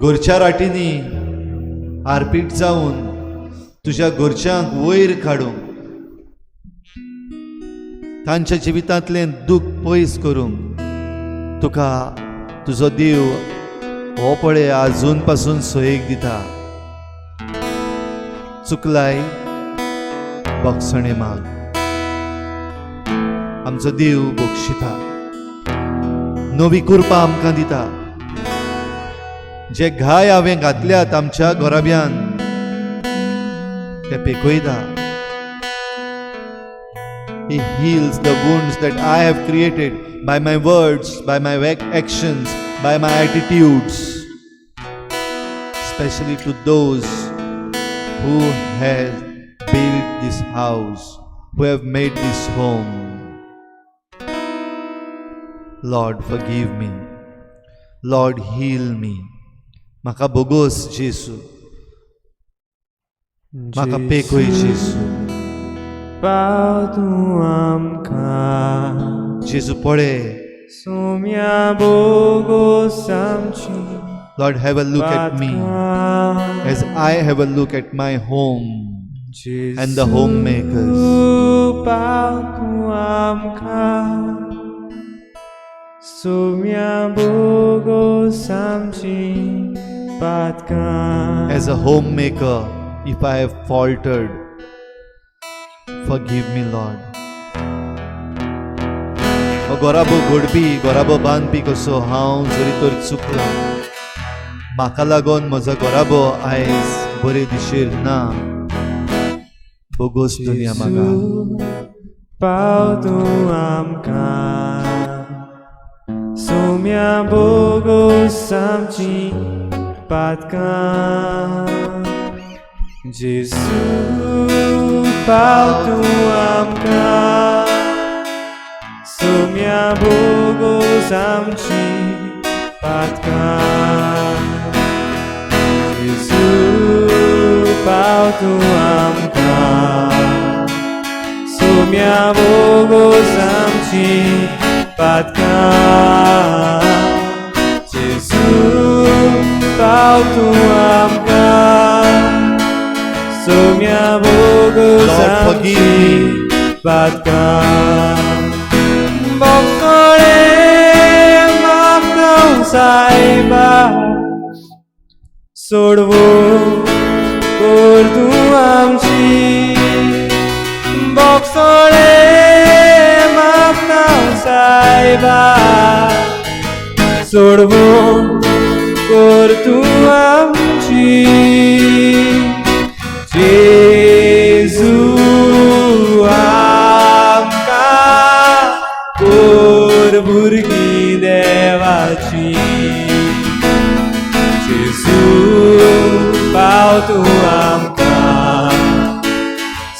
घरच्या राटींनी हारपीट जावन तुज्या घरच्यांक वयर काडूंक, तांच्या जिवितांतलें दूख पयस करूंक तुका तुजो देव हो पळय आजून पासून सोयेक दिता. चुकलाय, बक्षणे माग. आमचो देव बक्षिता, नवी कृपा आमकां दिता. जे घाय हांवें घातल्यात आमच्या घराब्यान ते पेकयता. He heals the wounds that I have created by my words, by my actions, by my attitudes, especially to those who have built this house, who have made this home. Lord, forgive me. Lord, heal me. म्हाका बोगोस जेसू, म्हाका पेखय जेसू. पाव तूं आमकां. जेजू पळय. सोम्या बोगोस आमची Lord, have a look at me as I have a look at my home and the homemakers. पाव तूं आमकां, सोम्या बोगोस आमची पातकां. As a homemaker, if I have faltered, forgive me, Lord. हो घराबो घडपी, घराबो बांदपी कसो हांव जरी तर चुकलां, म्हाका लागून म्हजो घराबो आयज बरे दिशेर ना, बोगोस दुनिया म्हाका. पाव तूं आमकां, सोम्या बोगोस आमची पातकां. जेसू पाव तूं आमकां, सोम्या बोगोस आमची पातकां. जेजू पाव तूं आमकां, सोम्या बोगोस आमची पातकां. जेजू पाव तूं आमकां, सोम्या बोगोस Lord, forgive आमची me. पातकां. बोगसोळे मागता सायबा, सोडवो कर तूं आमची. बोगसोळे मागता सायबा, सोडवो कर तूं आमची. जेजू आमकां कर भुरगीं देवाची. जेजू पाव तूं आमकां,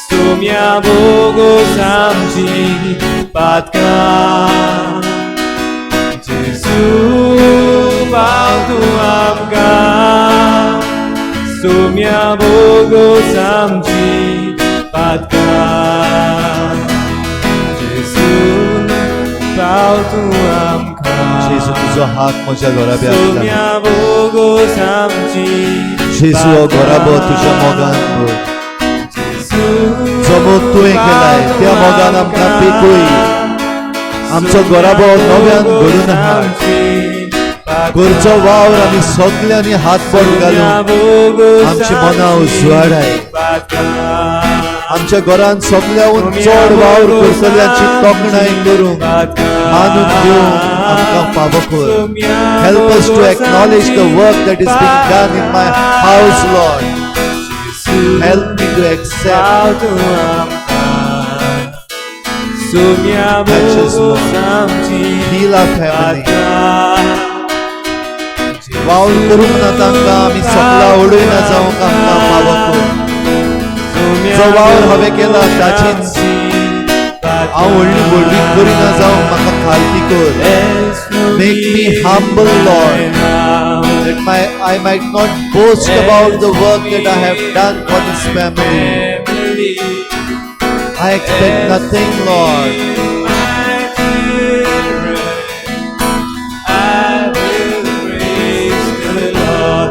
सोम्या बोगोस आमची पातकां. जेजू पाव तूं आमकां, सोम्या बोगोस आमची पातकां. जेजू पाव तूं आमकां, जेजू, तुजो हात म्हज्या घराब्याक लाय. सोम्या बोगोस आमची. जेजू, हो घराबो तुज्या मोगान भर. जो मोग तुवें केलाय त्या मोगान आमकां पिकय. आमचो घराबो नव्यान घडून हाड. घरचो वावर आमी सगल्यांनी हातबोट घालून आमची मनां उजवाडाय. आमच्या घरांत सगल्याहून चड वावर करतल्यांची तोखणाय करूंक, मानून घेवंक आमकां फावो कर. Help us to acknowledge the work that is being done in my house, Lord. Help me to accept. Touch us, Lord. Heal our family. वावर करूंक ना तांकां आमी सगळा उडयना जावंक आमकां फावो कर. जो वावर हांवें केला ताचीच हांव व्हडली व्हडवीक करिना जावंक म्हाका खालती कर. Make me humble, Lord, that I might not boast about the work that I have done for this family. I expect nothing, Lord.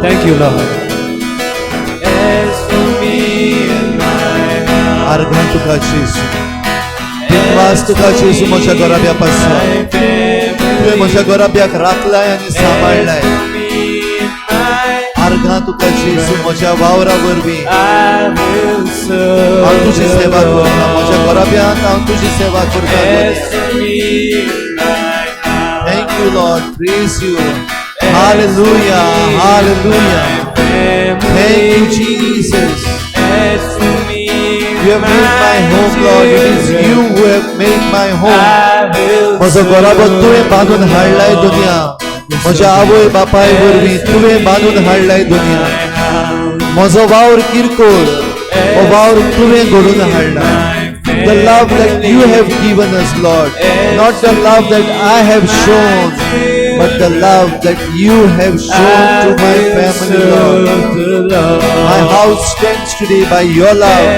Thank you, Lord. As for me and my house, आर्गां तुका जेजू, दिनवास तुका जेजू म्हज्या घराब्या पासून. तुवें म्हज्या घराब्याक राखलाय आनी सांबाळलाय. आर्गां तुका जेजू, म्हज्या वावरा वरवीं I will serve हांव तुजी सेवा the करता. म्हज्या Lord. घराब्यांत हांव तुजी सेवा करता. As for me and my house, Thank you, Lord. Praise you. Hallelujah. Hallelujah. Thank you, Jesus. As for me, You have made my home, Lord. It is you who have made my home. I will म्हजो घराबो तुवें बांदून हाडलाय दुनिया. म्हज्या आवय बापाय वरवीं तुवें बांदून हाडलाय दुनिया. म्हजो वावर किरकोळ, हो वावर तुवें घडून हाडला. The love that you have given us, Lord, not the love that I have shown, but the love that you have shown to my family, Lord. My house stands today by your love.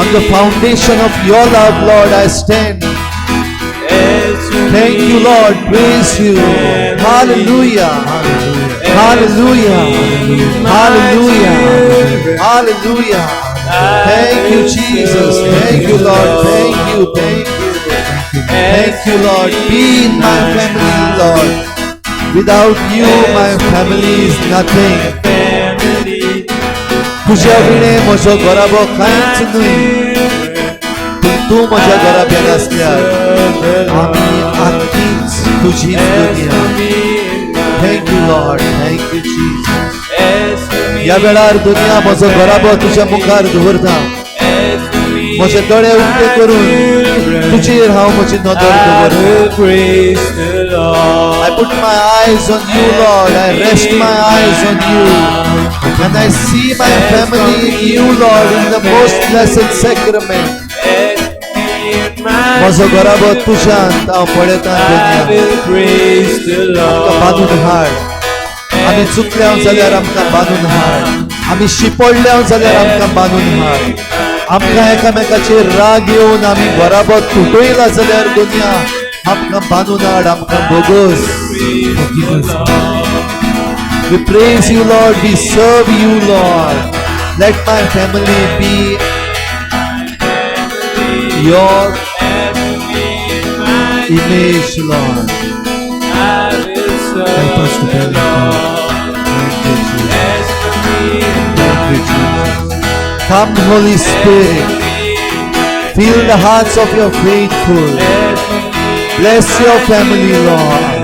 On the foundation of your love, Lord, I stand. Thank you, Lord. Praise you. Hallelujah. Hallelujah. Hallelujah. Hallelujah. Thank you, Jesus. Thank you, Lord. Thank you. Thank you. Thank you, Lord. Be in my family, Lord. Without you, my family is nothing. तुझ्या विणे म्हजो घराबो कांयच न्हय, पूण तूं म्हज्या घराब्याक आसल्यार आमी आख्खीच तुजीच दुनिया. Thank you, Lord. Thank you, Jesus. ह्या वेळार दुनिया म्हजो घराबो तुज्या मुखार दवरता. म्हजे दोळे उक्ते करून तुजेर हांव म्हजी नदर दवरता. I put my eyes on you, Lord. I rest my eyes on you. And I see my family in you, Lord, in the most blessed sacrament. म्हजो घराबो तुज्यांत हांव पळयतां I दुनिया. will praise the आमकां बांदून Lord. हाड. आमी चुकल्या जाल्यार आमकां बांदून हाड. आमी शिपडल्या जाल्यार आमकां बांदून हाड. आमकां एकामेकाचेर राग येवन आमी घराबो तुटयला जाल्यार दुनिया आमकां बांदून हाड. आमकां बोगोस. Forgive us. We praise you, Lord. We serve you, Lord. Let my family be your image, Lord. I will serve Help us to the bear with Lord. Thank you, Jesus. As for me and Thank you, Jesus. Come, Holy Spirit. Fill the hearts of your faithful. As for me, Bless your family, Lord.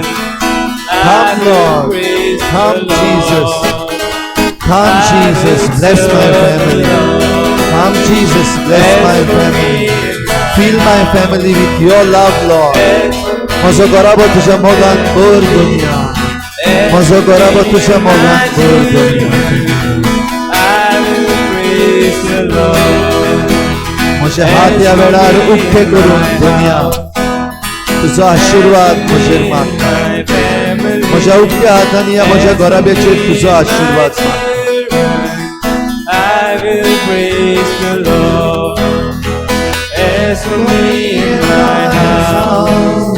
Come, Lord. praise Come, the Jesus. Lord. Come, Jesus. Bless my family. Come, Jesus. Bless my family. Fill my family with your love, Lord. म्हजो घराबो तुज्या मोगान भर दुनिया. म्हजो घराबो तुज्या मोगान भर दुनिया. I will praise the Lord. म्हजे हात ह्या वेळार उक्ते करून दुनिया तुजो आशिर्वाद म्हजेर मागता. My family. म्हज्या उक्त्या हातांनी ह्या म्हज्या घराब्याचेर तुजो आशिर्वाद मागता. I will praise the Lord. As for me and my house,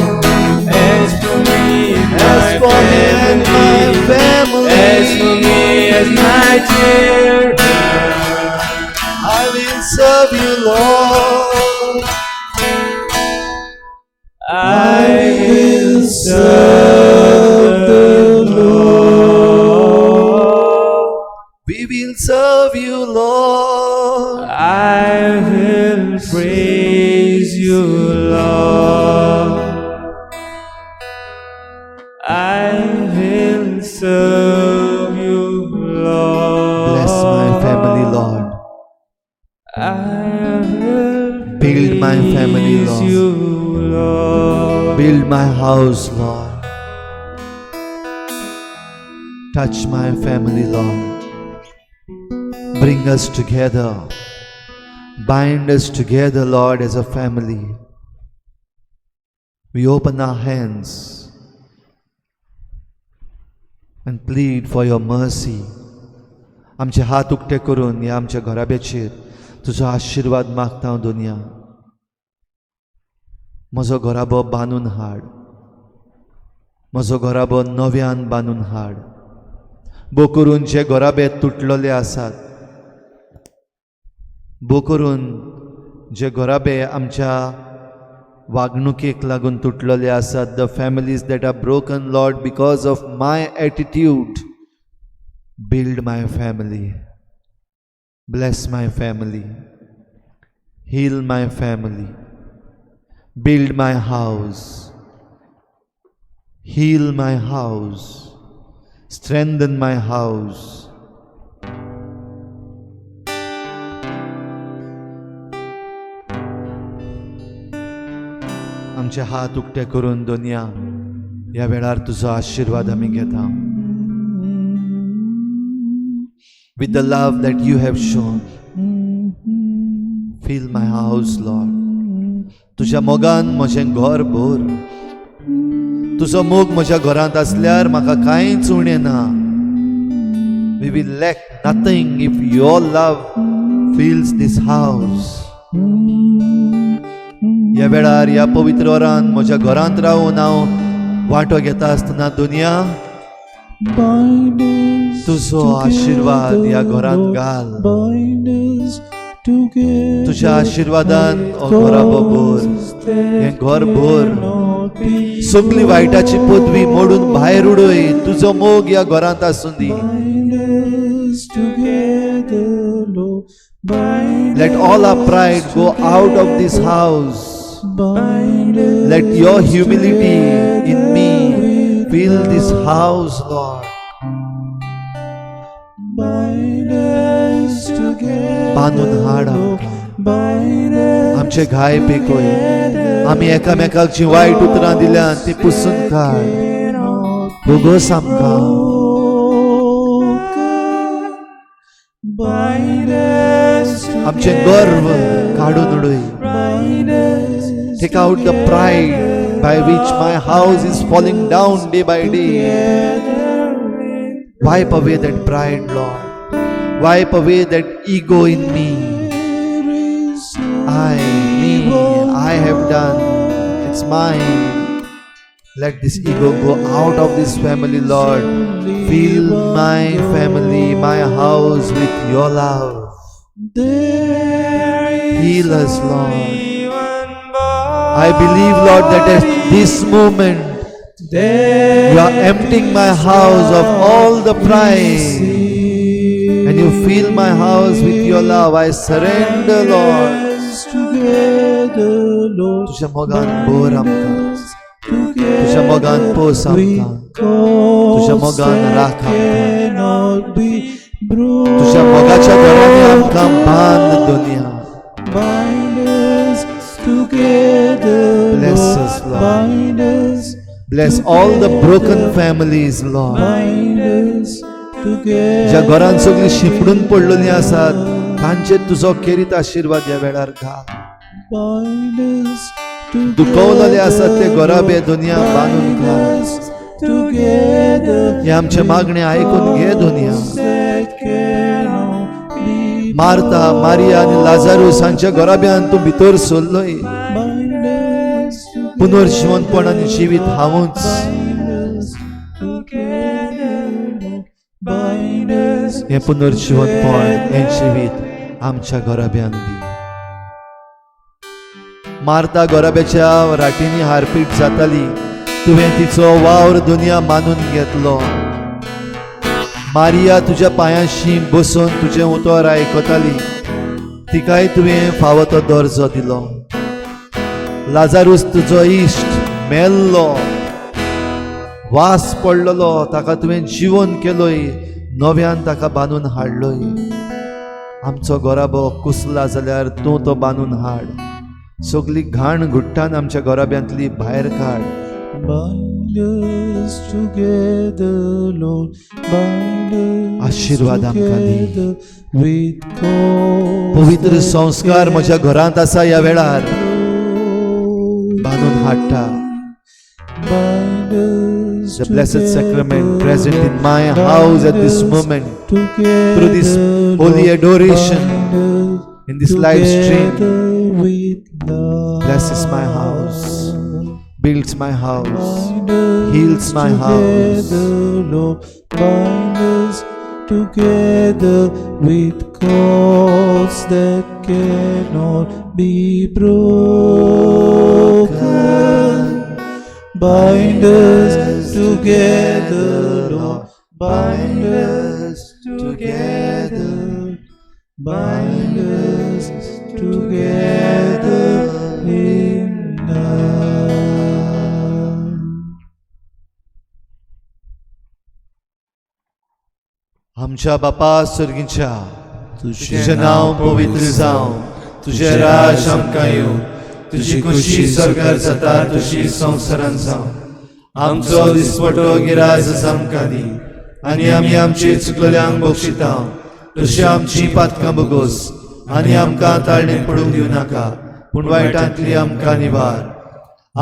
as for me and my As for me and my family, as for family, me as my children, I will serve you, Lord. I will serve the Lord. We will serve you, Lord. I will praise you, Lord. I will serve you, Lord. Bless my family, Lord. I will Build my family, praise Lord. you, Lord. Build my house, Lord. Touch my family, Lord. Bring us together. Bind us together, Lord, as a family. We open our hands and plead for your mercy. आमचे हात उक्ते करून ह्या आमच्या घराब्याचेर तुजो आशिर्वाद मागता हांव दुनिया. म्हजो घराबो बांदून हाड. म्हजो घराबो नव्यान बांदून हाड. भो करून जे घराबे तुटलेले आसात, भो करून जे घराबे आमच्या वागणुकेक लागून तुटलेले आसात, the families that are broken, Lord, because of my attitude, build my family, bless my family, heal my family, build my house, heal my house, strengthen my house. आमचे हात उक्ते करून दुनिया ह्या वेळार तुजो आशिर्वाद आमी घेता. With the love that you have shown, fill my house, Lord. तुज्या मोगान म्हजें घर भर. तुजो मोग म्हज्या घरांत आसल्यार म्हाका कांयच उणें ना. We will lack nothing if your love fills this house. ह्या वेळार ह्या पवित्र वरान म्हज्या घरांत रावून हांव वांटो घेता आसतना दुनिया तुजो आशिर्वाद ह्या घरांत घाल. तुज्या आशिर्वादान हो घराबो भर, हें घर भर. सगली वायटाची पदवी मोडून भायर उडय. तुजो मोग ह्या घरांत आसूं दी. Let all our pride go out of this house. Let your humility in me fill this house, Lord. बांदून हाड आमकां. आमचे घाय पेकय. आमी एकामेकाक जी वायट उतरां दिल्यात ती पुसून काड. भोगोस आमकां. आमचें गर्व काडून उडय. Take out the pride by which my house is falling down day by day. Wipe away that pride, Lord. Wipe away that ego in me. I, me, I have done. It's mine. Let this ego go out of this family, Lord. Fill my family, my house with your love. Heal us, Lord. I believe, Lord, that at this moment you are emptying my house of all the pride and you fill my house with your love. I surrender, Lord. तुझ्या मोगान भर आमकां, तुझ्या मोगान पोस आमकां, तुझ्या मोगान राख आमकां, तुझ्या मोगाच्या दोरांनी आमकां बांद दुनिया. Bind us together, Bless Lord. Us, Lord. Bind us, Bless all the broken families, Lord. Bind us together. ज्या घरान सगळीं शिंपडून पडलेलीं आसात तांचेर तुजो खेरीत आशिर्वाद ह्या वेळार घाल. Bind us together. दुखवलेले आसात ते घराबे दुनिया बांदून घाल. Together. हे आमचे मागणे आयकून घे दुनिया. That cannot be Martha, Maria आनी लाजारूस हांच्या घराब्यान तूं भितर सरलोय. Bind us together. पुनर्जिवनपण आनी जिवीत हांवूच. Bind us together. Bind us हें पुनर्जिवनपण, हें जिवीत आमच्या घराब्यान दी. मार्ता घराब्याच्या राटींनी हारपीट जाताली, तुवें तिचो वावर दुनिया मानून घेतलो. मारिया तुज्या पांयाशी बसून तुजें उतर आयकताली, तिकाय तुवें फावो तो दर्जो दिलो. लाजारूस तुजो इश्ट मेल्लो, वास पडलेलो, ताका तुवें जिवन केलोय, नव्यान ताका बांदून हाडलोय. आमचो घराबो कुसला जाल्यार तूं तो बांदून हाड. सगली घाण घुट्टान आमच्या घराब्यांतली भायर काड. Bind us together, Lord. Bind us आशीर्वाद आमकां दी. Together with cords पवित्र that संस्कार म्हज्या घरांत आसा ह्या वेळार बांदून हाडटा. Bind us The Blessed Sacrament together, present in my Lord. House at this Bind us moment, together, through this holy Lord. Adoration, Bind us in this live stream, together with love. Blesses my house, builds my house, Bind us heals my house. Together, Lord. Bind us together with cords that cannot be broken. Bind us together, Lord. Bind us together. Bind us together in love. आमच्या बापा सर्गीच्या, तुझें नांव पवित्र जावं, तुझें राज आमकां येवं, तुजी खुशी स्वर्गार जाता तशी संवसारान जावं. आमचो दिसपटो गिराज आमकां दी आनी आमी आमचे चुकलेल्यांक बक्षिता तशी आमची पातकां बगोस आनी आमकां ताळणेक पडूंक दिवं नाका, पूण वायटांतली आमकां निवार.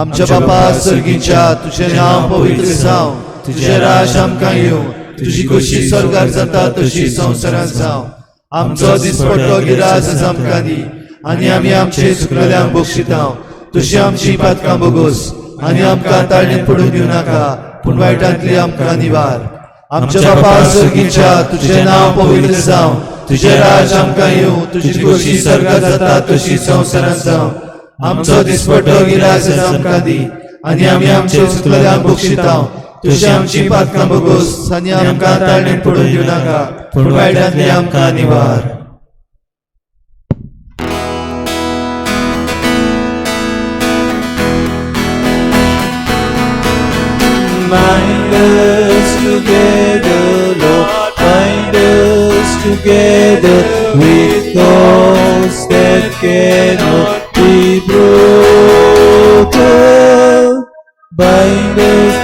आमच्या बापा सर्गीच्या, तुझें नांव पवित्र जावं, तुझें राज आमकां येवं, तुजी खुशी स्वर्गार जाता तशी संवसारान जावं. आमचो दिसपट्टो गिराज आमकां दी आनी आमी आमचे चुकलेल्यांक बक्षिता तशी आमची पातकां बगोस आनी आमकां ताळणेक पडूंक दिवं नाका, पूण वायटांतली आमकां निवार. आमच्या बापा सर्गीच्या, तुझें नांव पवित्र जावं, तुझें राज आमकां येवं, तुजी खुशी स्वर्गार जाता तशी संवसारान जावं. आमचो दिसपट्टो गिराज आमकां दी आनी आमी आमचे चुकलेल्यांक बक्षिता तशी आमची पातकां बगोस आनी आमकां ताळणेक पडूंक दिवं नाका, पूण वायटांतली आमकां निवार. Bind us together, Lord. Bind us together with cords that cannot be broken. Bind us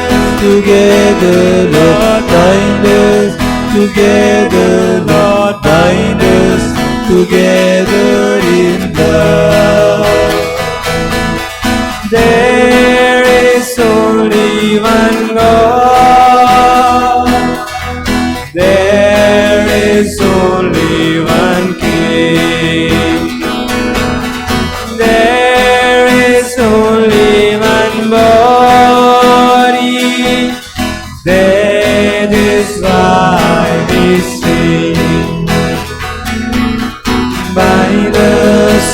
together, Lord. Bind us together, Lord. Bind us together in love.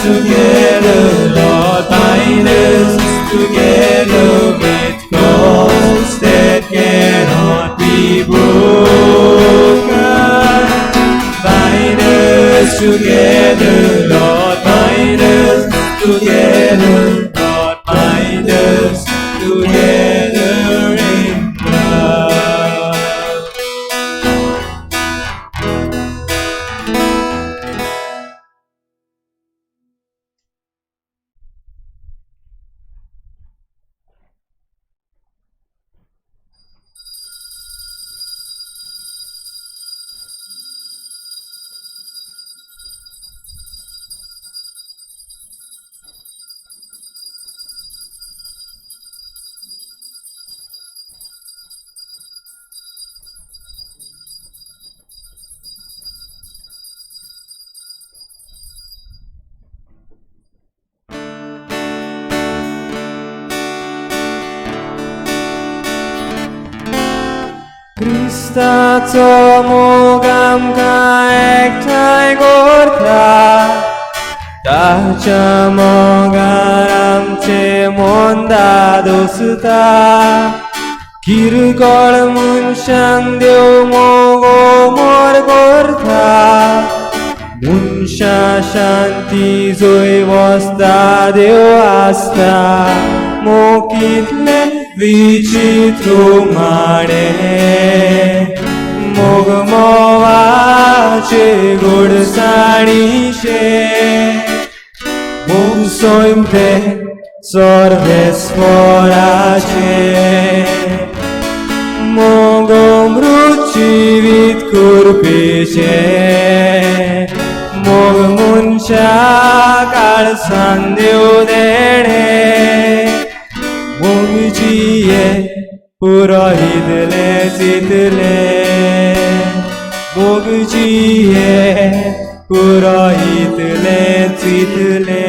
together, Lord, bind us together with cords that cannot be broken. Bind us together, Lord, bind us together, Lord, bind us together in love. क्रिस्ताचो मोग आमकां एकठांय करता, ताच्या मोगान आमचें मन दादोसता. किरकोळ मनशांक देव मोग मोर करता, मनशां शांती जंय वसता देव आसता. मोग कितलें विचित्र माणे, मोग मोवाचे गोडसाणीशें. मोग सैम तें सर्वेस्वराचें, मोग अमृत जिवीत करपेचें. मोग मनशा काळसान देव देणें, मोग जिये पुरोहितलें चिंतलें. मोग जिये पुरोहितलें चिंतलें.